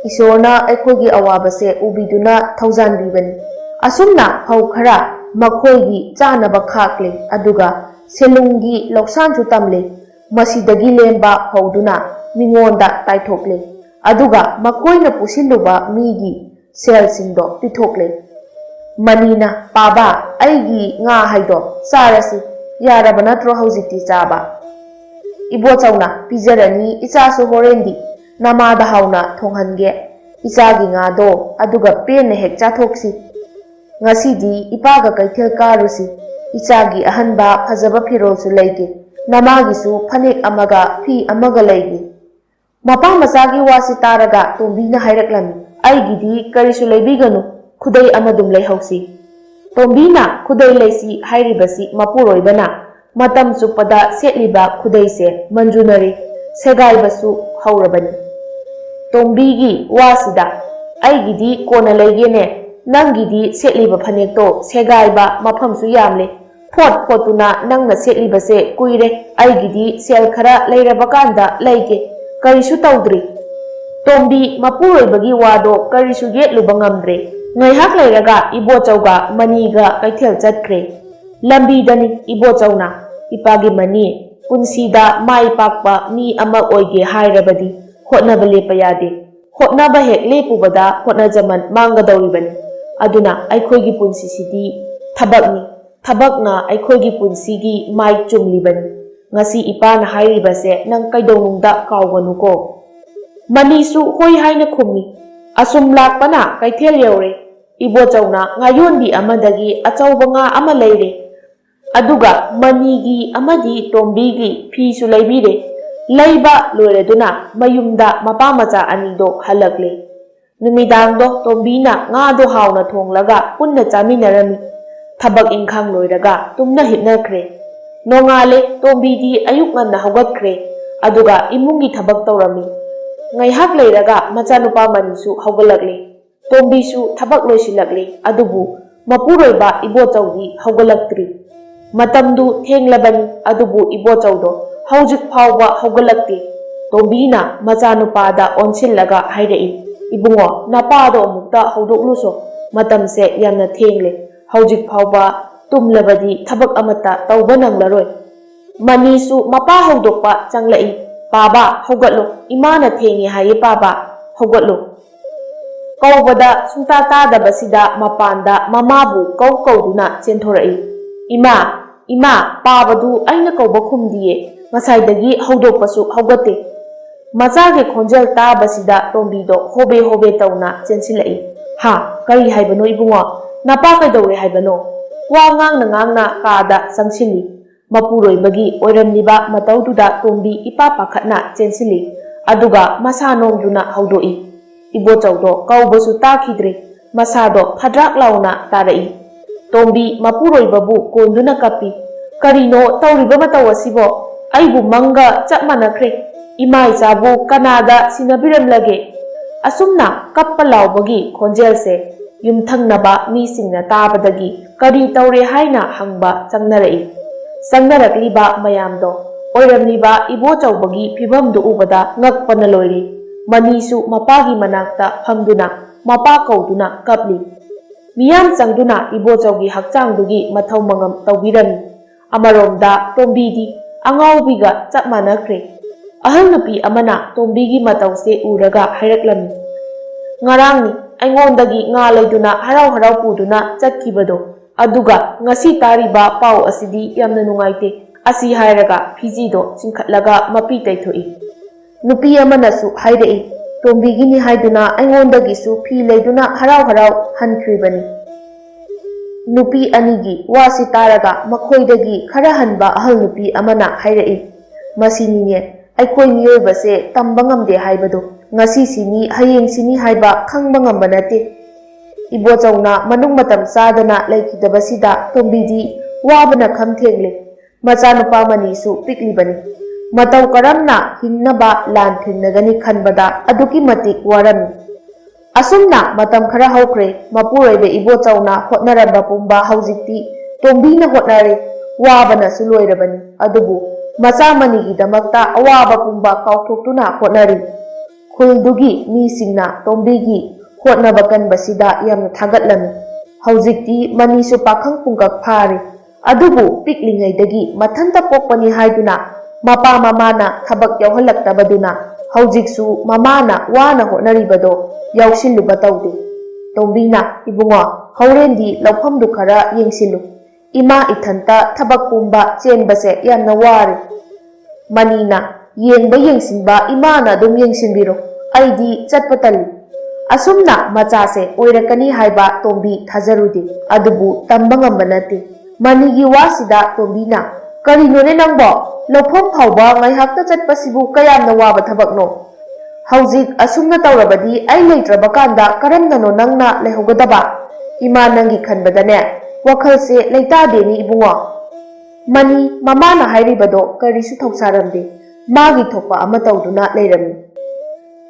ꯏꯁꯣꯔꯅ ꯑꯩꯈꯣꯏꯒꯤ ꯑꯋꯥꯕꯁꯦ ꯎꯕꯤꯗꯨꯅ ꯊꯧꯖꯥꯟꯕꯤꯕꯅꯤ꯫" ꯑꯁꯨꯝꯅ ꯐꯧ ꯈꯔ ꯃꯈꯣꯏꯒꯤ ꯆꯥꯅꯕ ꯈꯥꯛꯂꯦ, ꯑꯗꯨꯒ ꯁꯦꯂꯨꯡꯒꯤ ꯂꯧꯁꯥꯟꯁꯨ ꯇꯝꯂꯦ꯫ ꯃꯁꯤꯗꯒꯤ ꯂꯦꯝꯕ ꯐꯧꯗꯨꯅ ꯃꯤꯉꯣꯟꯗ ꯇꯥꯏꯊꯣꯛꯂꯦ, ꯑꯗꯨꯒ ꯃꯈꯣꯏꯅ ꯄꯨꯁꯤꯜꯂꯨꯕ ꯃꯤꯒꯤ ꯁꯦꯜꯁꯤꯡꯗꯣ ꯄꯤꯊꯣꯛꯂꯦ꯫ ꯃꯅꯤꯅ, "ꯄꯥꯕ, ꯑꯩꯒꯤ ꯉꯥ ꯍꯥꯏꯗꯣ ꯆꯥꯔꯁꯤ, ꯌꯥꯔꯕ ꯅꯠꯇ꯭ꯔꯣ ꯍꯧꯖꯤꯛꯇꯤ ꯆꯥꯕ?" ꯏꯕꯣꯆꯧꯅ, "ꯄꯤꯖꯔꯅꯤ ꯏꯆꯥꯁꯨ, ꯍꯣꯔꯦꯟꯗꯤ ꯅꯃꯥꯗ ꯍꯥꯎꯅ ꯊꯣꯡꯍꯟꯒꯦ꯫ ꯏꯆꯥꯒꯤ ꯉꯥꯗꯣ ꯑꯗꯨꯒ ꯄꯦꯟꯅ ꯍꯦꯛ ꯆꯥꯊꯣꯛꯁꯤ꯫ ꯉꯁꯤꯗꯤ ꯏꯄꯥꯒ ꯀꯩꯊꯦꯜ ꯀꯥꯔꯨꯁꯤ꯫ ꯏꯆꯥꯒꯤ ꯑꯍꯟꯕ ꯐꯖꯕ ꯐꯤꯔꯣꯜꯁꯨ ꯂꯩꯒꯦ꯫ ꯅꯃꯥꯒꯤꯁꯨ ꯐꯅꯦꯛ ꯑꯃꯒ ꯐꯤ ꯑꯃꯒ ꯂꯩꯒꯦ꯫" ꯃꯄꯥ ꯃꯆꯥꯒꯤ ꯋꯥꯁꯤ ꯇꯥꯔꯒ ꯇꯣꯝꯕꯤꯅ ꯍꯥꯏꯔꯛꯂꯝꯃꯤ, "ꯑꯩꯒꯤꯗꯤ ꯀꯔꯤꯁꯨ ꯂꯩꯕꯤꯒꯅꯨ, ꯈꯨꯗꯩ ꯑꯃꯗꯨꯝ ꯂꯩꯍꯧꯁꯤ꯫" ꯇꯣꯝꯕꯤꯅ ꯈꯨꯗꯩ ꯂꯩꯁꯤ ꯍꯥꯏꯔꯤꯕꯁꯤ ꯃꯄꯨꯔꯣꯏꯕꯅ ꯃꯇꯝ ꯆꯨꯞꯄꯗ ꯁꯦꯠꯂꯤꯕ ꯈꯨꯗꯩꯁꯦ ꯃꯟꯖꯨꯅꯔꯤ, ꯁꯦꯒꯥꯏꯕꯁꯨ ꯍꯧꯔꯕꯅꯤ꯫ ꯇꯣꯝꯕꯤꯒꯤ ꯋꯥꯁꯤꯗ, "ꯑꯩꯒꯤꯗꯤ ꯀꯣꯟꯅ ꯂꯩꯒꯦꯅꯦ, ꯅꯪꯒꯤꯗꯤ ꯁꯦꯠꯂꯤꯕ ꯐꯅꯦꯛꯇꯣ ꯁꯦꯒꯥꯏꯕ ꯃꯐꯝꯁꯨ ꯌꯥꯝꯂꯦ, ꯐꯣꯠ ꯐꯣꯠꯇꯨꯅ ꯅꯪꯅ ꯁꯦꯠꯂꯤꯕꯁꯦ ꯀꯨꯏꯔꯦ, ꯑꯩꯒꯤꯗꯤ ꯁꯦꯜ ꯈꯔ ꯂꯩꯔꯕ ꯀꯥꯟꯗ ꯂꯩꯒꯦ, ꯀꯔꯤꯁꯨ ꯇꯧꯗ꯭ꯔꯤ꯫" ꯇꯣꯝꯕꯤ ꯃꯄꯨꯔꯣꯏꯕꯒꯤ ꯋꯥꯗꯣ ꯀꯔꯤꯁꯨ ꯌꯦꯠꯂꯨꯕ ꯉꯝꯗ꯭ꯔꯦ꯫ ꯉꯥꯏꯍꯥꯛ ꯂꯩꯔꯒ ꯏꯕꯣꯆꯧꯒ ꯃꯅꯤꯒ ꯀꯩꯊꯦꯜ ꯆꯠꯈ꯭ꯔꯦ꯫ ꯂꯝꯕꯤꯗꯅꯤ ꯏꯕꯣꯆꯧꯅ, "ꯏꯄꯥꯒꯤ ꯃꯅꯤ, ꯄꯨꯟꯁꯤꯗ ꯃꯥꯏ ꯄꯥꯛꯄ ꯃꯤ ꯑꯃ ꯑꯣꯏꯒꯦ ꯍꯥꯏꯔꯕꯗꯤ ꯍꯣꯠꯅꯕ ꯂꯦꯞꯄ ꯌꯥꯗꯦ꯫ ꯍꯣꯠꯅꯕ ꯍꯦꯛ ꯂꯦꯞꯄꯨꯕꯗ ꯍꯣꯠꯅꯖꯃꯟ ꯃꯥꯡꯒꯗꯧꯔꯤꯕꯅꯤ꯫ ꯑꯗꯨꯅ ꯑꯩꯈꯣꯏꯒꯤ ꯄꯨꯟꯁꯤꯁꯤꯗꯤ ꯊꯕꯛꯅꯤ꯫ ꯊꯕꯛꯅ ꯑꯩꯈꯣꯏꯒꯤ ꯄꯨꯟꯁꯤꯒꯤ ꯃꯥꯏ ꯆꯨꯝꯂꯤꯕꯅꯤ꯫ ꯉꯁꯤ ꯏꯄꯥꯅ ꯍꯥꯏꯔꯤꯕꯁꯦ ꯅꯪ ꯀꯩꯗꯧꯅꯨꯡꯗ ꯀꯥꯎꯒꯅꯨꯀꯣ꯫" ꯃꯅꯤꯁꯨ ꯍꯣꯏ ꯍꯥꯏꯅ ꯈꯨꯝꯃꯤ꯫ ꯑꯁꯨꯝ ꯂꯥꯛꯄꯅ ꯀꯩꯊꯦꯜ ꯌꯧꯔꯦ꯫ ꯏꯕꯣꯆꯧꯅ ꯉꯥꯌꯣꯟꯕꯤ ꯑꯃꯗꯒꯤ ꯑꯆꯧꯕ ꯉꯥ ꯑꯃ ꯂꯩꯔꯦ꯫ ꯑꯗꯨꯒ ꯃꯅꯤꯒꯤ ꯑꯃꯗꯤ ꯇꯣꯝꯕꯤꯒꯤ ꯐꯤꯁꯨ ꯂꯩꯕꯤꯔꯦ꯫ ꯂꯩꯕ ꯂꯣꯏꯔꯗꯨꯅ ꯃꯌꯨꯝꯗ ꯃꯄꯥ ꯃꯆꯥ ꯑꯅꯤꯗꯣ ꯍꯜꯂꯛꯂꯦ꯫ ꯅꯨꯃꯤꯗꯥꯡꯗꯣ ꯇꯣꯝꯕꯤꯅ ꯉꯥꯗꯣ ꯍꯥꯎꯅ ꯊꯣꯡꯂꯒ ꯄꯨꯟꯅ ꯆꯥꯃꯤꯟꯅꯔꯝꯃꯤ꯫ ꯊꯕꯛ ꯏꯪꯈꯥꯡ ꯂꯣꯏꯔꯒ ꯇꯨꯝꯅ ꯍꯤꯞꯅꯈ꯭ꯔꯦ꯫ ꯅꯣꯡꯉꯥꯜꯂꯦ, ꯇꯣꯝꯕꯤꯗꯤ ꯑꯌꯨꯛ ꯉꯟꯅ ꯍꯧꯒꯠꯈ꯭ꯔꯦ꯫ ꯑꯗꯨꯒ ꯏꯃꯨꯡꯒꯤ ꯊꯕꯛ ꯇꯧꯔꯝꯃꯤ꯫ ꯉꯥꯏꯍꯥꯛ ꯂꯩꯔꯒ ꯃꯆꯥꯅꯨꯄꯥ ꯃꯅꯤꯁꯨ ꯍꯧꯒꯠꯂꯛꯂꯦ꯫ ꯇꯣꯝꯕꯤꯁꯨ ꯊꯕꯛ ꯂꯣꯏꯁꯤꯜꯂꯛꯂꯦ, ꯑꯗꯨꯕꯨ ꯃꯄꯨꯔꯣꯏꯕ ꯏꯕꯣꯆꯧꯗꯤ ꯍꯧꯒꯠꯂꯛꯇ꯭ꯔꯤ꯫ ꯃꯇꯝꯗꯨ ꯊꯦꯡꯂꯕꯅꯤ, ꯑꯗꯨꯕꯨ ꯏꯕꯣꯆꯧꯗꯣ ꯍꯧꯖꯤꯛ ꯐꯥꯎꯕ ꯍꯧꯒꯠꯂꯛꯇꯦ꯫ ꯇꯣꯝꯕꯤꯅ ꯃꯆꯥꯅꯨꯄꯥꯗ ꯑꯣꯟꯁꯤꯜꯂꯒ ꯍꯥꯏꯔꯛꯏ, "ꯏꯕꯨꯡꯉꯣ, ꯅꯄꯥꯗꯣ ꯑꯃꯨꯛꯇ ꯍꯧꯗꯣꯛꯂꯨꯁꯣ꯫ ꯃꯇꯝꯁꯦ ꯌꯥꯝꯅ ꯊꯦꯡꯂꯦ꯫ ꯍꯧꯖꯤꯛ ꯐꯥꯎꯕ ꯇꯨꯝꯂꯕꯗꯤ ꯊꯕꯛ ꯑꯃꯠꯇ ꯇꯧꯕ ꯅꯪꯂꯔꯣꯏ꯫" ꯃꯅꯤꯁꯨ ꯃꯄꯥ ꯍꯧꯗꯣꯛꯄ ꯆꯪꯂꯛꯏ꯫ "ꯄꯥꯕ, ꯍꯧꯒꯠꯂꯣ꯫ ꯏꯃꯥꯅ ꯊꯦꯡꯉꯦ ꯍꯥꯏꯌꯦ ꯄꯥꯕ꯫ ꯍꯧꯒꯠꯂꯣ꯫" ꯀꯧꯕꯗ ꯁꯨꯡꯇꯥ ꯇꯥꯗꯕꯁꯤꯗ ꯃꯄꯥꯟꯗ ꯃꯃꯥꯕꯨ ꯀꯧ ꯀꯧꯗꯨꯅ ꯆꯦꯟꯊꯣꯔꯛꯏ꯫ "ꯏꯃꯥ, ꯏꯃꯥ, ꯄꯥꯕꯗꯨ ꯑꯩꯅ ꯀꯧꯕ ꯈꯨꯝꯗꯤꯌꯦ, ꯉꯁꯥꯏꯗꯒꯤ ꯍꯧꯗꯣꯛꯄꯁꯨ ꯍꯧꯒꯠꯇꯦ"꯫ ꯃꯆꯥꯒꯤ ꯈꯣꯟꯖꯦꯜ ꯇꯥꯕꯁꯤꯗ ꯇꯣꯝꯕꯤꯗꯣ ꯍꯣꯕꯦ ꯍꯣꯕꯦ ꯇꯧꯅ ꯆꯦꯟꯁꯤꯜꯂꯛꯏ꯫ "ꯍꯥ, ꯀꯔꯤ ꯍꯥꯏꯕꯅꯣ ꯏꯕꯨꯡꯉꯣ? ꯅꯄꯥ ꯀꯩꯗꯧꯔꯦ ꯍꯥꯏꯕꯅꯣ?" ꯋꯥ ꯉꯥꯡꯅ ꯉꯥꯡꯅ ꯀꯥꯗ ꯆꯪꯁꯤꯜꯂꯤ꯫ ꯃꯄꯨꯔꯣꯏꯕꯒꯤ ꯑꯣꯏꯔꯝꯂꯤꯕ ꯃꯇꯧꯗꯨꯗ ꯇꯣꯝꯕꯤ ꯏꯄꯥ ꯄꯥꯈꯠꯅ ꯆꯦꯟꯁꯤꯜꯂꯤ꯫ ꯑꯗꯨꯒ ꯃꯁꯥ ꯅꯣꯝꯗꯨꯅ ꯍꯧꯗꯣꯛꯏ꯫ ꯏꯕꯣꯆꯧꯗꯣ ꯀꯧꯕꯁꯨ ꯇꯥꯈꯤꯗ꯭ꯔꯦ꯫ ꯃꯁꯥꯗꯣ ꯐꯗ꯭ꯔꯥꯛ ꯂꯥꯎꯅ ꯇꯥꯔꯛꯏ꯫ ꯇꯣꯝꯕꯤ ꯃꯄꯨꯔꯣꯏꯕꯕꯨ ꯀꯣꯟꯗꯨꯅ ꯀꯞꯄꯤ꯫ "ꯀꯔꯤꯅꯣ ꯇꯧꯔꯤꯕ ꯃꯇꯧ ꯑꯁꯤꯕꯣ? ꯑꯩꯕꯨ ꯃꯪꯒ ꯆꯞ ꯃꯥꯟꯅꯈ꯭ꯔꯦ꯫ ꯏꯃꯥ ꯏꯆꯥꯕꯨ ꯀꯅꯥꯗ ꯁꯤꯟꯅꯕꯤꯔꯝꯂꯒꯦ?" ꯑꯁꯨꯝꯅ ꯀꯞꯄ ꯂꯥꯎꯕꯒꯤ ꯈꯣꯟꯖꯦꯜꯁꯦ ꯌꯨꯝꯊꯪꯅꯕ ꯃꯤꯁꯤꯡꯅ ꯇꯥꯕꯗꯒꯤ ꯀꯔꯤ ꯇꯧꯔꯦ ꯍꯥꯏꯅ ꯍꯪꯕ ꯆꯪꯅꯔꯛꯏ꯫ ꯆꯪꯅꯔꯛꯂꯤꯕ ꯃꯌꯥꯝꯗꯣ ꯑꯣꯏꯔꯝꯂꯤꯕ ꯏꯕꯣꯆꯧꯕꯒꯤ ꯐꯤꯕꯝꯗꯨ ꯎꯕꯗ ꯉꯛꯄꯅ ꯂꯣꯏꯔꯤ꯫ ꯃꯅꯤꯁꯨ ꯃꯄꯥꯒꯤ ꯃꯅꯥꯛꯇ ꯐꯝꯗꯨꯅ ꯃꯄꯥ ꯀꯧꯗꯨꯅ ꯀꯞꯂꯤ꯫ ꯃꯤꯌꯥꯝ ꯆꯪꯗꯨꯅ ꯏꯕꯣꯆꯧꯒꯤ ꯍꯛꯆꯥꯡꯗꯨꯒꯤ ꯃꯊꯧ ꯃꯉꯝ ꯇꯧꯕꯤꯔꯝꯃꯤ꯫ ꯑꯃꯔꯣꯝꯗ ꯇꯣꯝꯕꯤꯗꯤ ꯑꯉꯥꯎꯕꯤꯒ ꯆꯞ ꯃꯥꯟꯅꯈ꯭ꯔꯦ꯫ ꯑꯍꯜ ꯅꯨꯄꯤ ꯑꯃꯅ ꯇꯣꯝꯕꯤꯒꯤ ꯃꯇꯧꯁꯦ ꯎꯔꯒ ꯍꯥꯏꯔꯛꯂꯝꯃꯤ, "ꯉꯔꯥꯡꯅꯤ ꯑꯩꯉꯣꯟꯗꯒꯤ ꯉꯥ ꯂꯩꯗꯨꯅ ꯍꯔꯥꯎ ꯍꯔꯥꯎ ꯄꯨꯗꯨꯅ ꯆꯠꯈꯤꯕꯗꯣ, ꯑꯗꯨꯒ ꯉꯁꯤ ꯇꯥꯔꯤꯕ ꯄꯥꯎ ꯑꯁꯤꯗꯤ ꯌꯥꯝꯅ ꯅꯨꯡꯉꯥꯏꯇꯦ"꯫ ꯑꯁꯤ ꯍꯥꯏꯔꯒ ꯐꯤꯖꯤꯗꯣ ꯆꯤꯡꯈꯠꯂꯒ ꯃꯄꯤ ꯇꯩꯊꯣꯛꯏ꯫ ꯅꯨꯄꯤ ꯑꯃꯅꯁꯨ ꯍꯥꯏꯔꯛꯏ, "ꯇꯣꯝꯕꯤꯒꯤꯅꯤ ꯍꯥꯏꯗꯨꯅ ꯑꯩꯉꯣꯟꯗꯒꯤꯁꯨ ꯐꯤ ꯂꯩꯗꯨꯅ ꯍꯔꯥꯎ ꯍꯔꯥꯎ ꯍꯟꯈ꯭ꯔꯤꯕꯅꯤ"꯫ ꯅꯨꯄꯤ ꯑꯅꯤꯒꯤ ꯋꯥꯁꯤ ꯇꯥꯔꯒ ꯃꯈꯣꯏꯗꯒꯤ ꯈꯔ ꯍꯟꯕ ꯑꯍꯜ ꯅꯨꯄꯤ ꯑꯃꯅ ꯍꯥꯏꯔꯛꯏ, "ꯃꯁꯤꯅꯤꯅꯦ, ꯑꯩꯈꯣꯏ ꯃꯤꯑꯣꯏꯕꯁꯦ ꯇꯝꯕ ꯉꯝꯗꯦ ꯍꯥꯏꯕꯗꯣ, ꯉꯁꯤ ꯁꯤꯅꯤ ꯍꯌꯦꯡ ꯁꯤꯅꯤ ꯍꯥꯏꯕ ꯈꯪꯕ ꯉꯝꯕ ꯅꯠꯇꯦ"꯫ ꯏꯕꯣꯆꯧꯅ ꯃꯅꯨꯡ ꯃꯇꯝ ꯆꯥꯗꯅ ꯂꯩꯈꯤꯗꯕꯁꯤꯗ ꯇꯣꯝꯕꯤꯗꯤ ꯋꯥꯕꯅ ꯈꯝ ꯊꯦꯡꯂꯦ꯫ ꯃꯆꯥꯅꯨꯄꯥ ꯃꯅꯤꯁꯨ ꯄꯤꯛꯂꯤꯕꯅꯤ꯫ ꯃꯇꯧ ꯀꯔꯝꯅ ꯍꯤꯡꯅꯕ ꯂꯥꯟ ꯊꯦꯡꯅꯒꯅꯤ ꯈꯟꯕꯗ ꯑꯗꯨꯛꯀꯤ ꯃꯇꯤꯛ ꯋꯥꯔꯝꯃꯤ꯫ ꯑꯁꯨꯝꯅ ꯃꯇꯝ ꯈꯔ ꯍꯧꯈ꯭ꯔꯦ꯫ ꯃꯄꯨꯔꯣꯏꯕ ꯏꯕꯣꯆꯧꯅ ꯍꯣꯠꯅꯔꯝꯕ ꯄꯨꯝꯕ ꯍꯧꯖꯤꯛꯇꯤ ꯇꯣꯝꯕꯤꯅ ꯍꯣꯠꯅꯔꯦ꯫ ꯋꯥꯕꯅꯁꯨ ꯂꯣꯏꯔꯕꯅꯤ꯫ ꯑꯗꯨꯕꯨ ꯃꯆꯥ ꯃꯅꯤꯒꯤꯗꯃꯛꯇ ꯑꯋꯥꯕ ꯄꯨꯝꯕ ꯀꯥꯎꯊꯣꯛꯇꯨꯅ ꯍꯣꯠꯅꯔꯤ꯫ ꯈꯨꯜꯗꯨꯒꯤ ꯃꯤꯁꯤꯡꯅ ꯇꯣꯝꯕꯤꯒꯤ ꯍꯣꯠꯅꯕ ꯀꯟꯕꯁꯤꯗ ꯌꯥꯝꯅ ꯊꯥꯒꯠꯂꯝꯃꯤ꯫ ꯍꯧꯖꯤꯛꯇꯤ ꯃꯅꯤꯁꯨ ꯄꯥꯈꯪ ꯄꯨꯡꯀꯛ ꯐꯥꯔꯦ꯫ ꯑꯗꯨꯕꯨ ꯄꯤꯛꯂꯤꯉꯩꯗꯒꯤ ꯃꯊꯟꯇ ꯄꯣꯛꯄꯅꯤ ꯍꯥꯏꯗꯨꯅ ꯃꯄꯥ ꯃꯃꯥꯅ ꯊꯕꯛ ꯌꯥꯎꯍꯜꯂꯛꯇꯕꯗꯨꯅ ꯍꯧꯖꯤꯛꯁꯨ ꯃꯃꯥꯅ ꯋꯥꯅ ꯍꯣꯠꯅꯔꯤꯕꯗꯣ ꯌꯥꯎꯁꯤꯜꯂꯨꯕ ꯇꯧꯗꯦ꯫ ꯇꯣꯝꯕꯤꯅ, "ꯏꯕꯨꯡꯉꯣ, ꯍꯣꯔꯦꯟꯗꯤ ꯂꯧꯐꯝꯗꯨ ꯈꯔ ꯌꯦꯡꯁꯤꯜꯂꯨ꯫ ꯏꯃꯥ ꯏꯊꯟꯇ ꯊꯕꯛ ꯄꯨꯝꯕ ꯆꯦꯟꯕꯁꯦ ꯌꯥꯝꯅ ꯋꯥꯔꯦ꯫" ꯃꯅꯤꯅ, "ꯌꯦꯡꯕ ꯌꯦꯡꯁꯤꯟꯕ ꯏꯃꯥꯅ ꯑꯗꯨꯝ ꯌꯦꯡꯁꯤꯟꯕꯤꯔꯣ, ꯑꯩꯗꯤ ꯆꯠꯄ ꯇꯜꯂꯤ꯫" ꯑꯁꯨꯝꯅ ꯃꯆꯥꯁꯦ ꯑꯣꯏꯔꯛꯀꯅꯤ ꯍꯥꯏꯕ ꯇꯣꯝꯕꯤ ꯊꯥꯖꯔꯨꯗꯦ꯫ ꯑꯗꯨꯕꯨ ꯇꯝꯕ ꯉꯝꯕ ꯅꯠꯇꯦ꯫ ꯃꯅꯤꯒꯤ ꯋꯥꯁꯤꯗ ꯇꯣꯝꯕꯤꯅ, "ꯀꯔꯤꯅꯣꯅꯦ ꯅꯪꯕꯣ? ꯂꯧꯐꯝ ꯐꯥꯎꯕ ꯉꯥꯏꯍꯥꯛꯇ ꯆꯠꯄꯁꯤꯕꯨ ꯀꯌꯥꯝꯅ ꯋꯥꯕ ꯊꯕꯛꯅꯣ? ꯍꯧꯖꯤꯛ ꯑꯁꯨꯝꯅ ꯇꯧꯔꯕꯗꯤ ꯑꯩ ꯂꯩꯇ꯭ꯔꯕ ꯀꯥꯟꯗ ꯀꯔꯝꯅꯅꯣ ꯅꯪꯅ ꯂꯩꯍꯧꯒꯗꯕ? ꯏꯃꯥ ꯅꯪꯒꯤ ꯈꯟꯕꯗꯅꯦ ꯋꯥꯈꯜꯁꯦ ꯂꯩꯇꯥꯗꯦꯅꯦ ꯏꯕꯨꯡꯉꯣ꯫" ꯃꯅꯤ ꯃꯃꯥꯅ ꯍꯥꯏꯔꯤꯕꯗꯣ ꯀꯔꯤꯁꯨ ꯊꯧꯁꯥꯔꯝꯗꯦ꯫ ꯃꯥꯒꯤ ꯊꯣꯛꯄ ꯑꯃ ꯇꯧꯗꯨꯅ ꯂꯩꯔꯝꯃꯤ꯫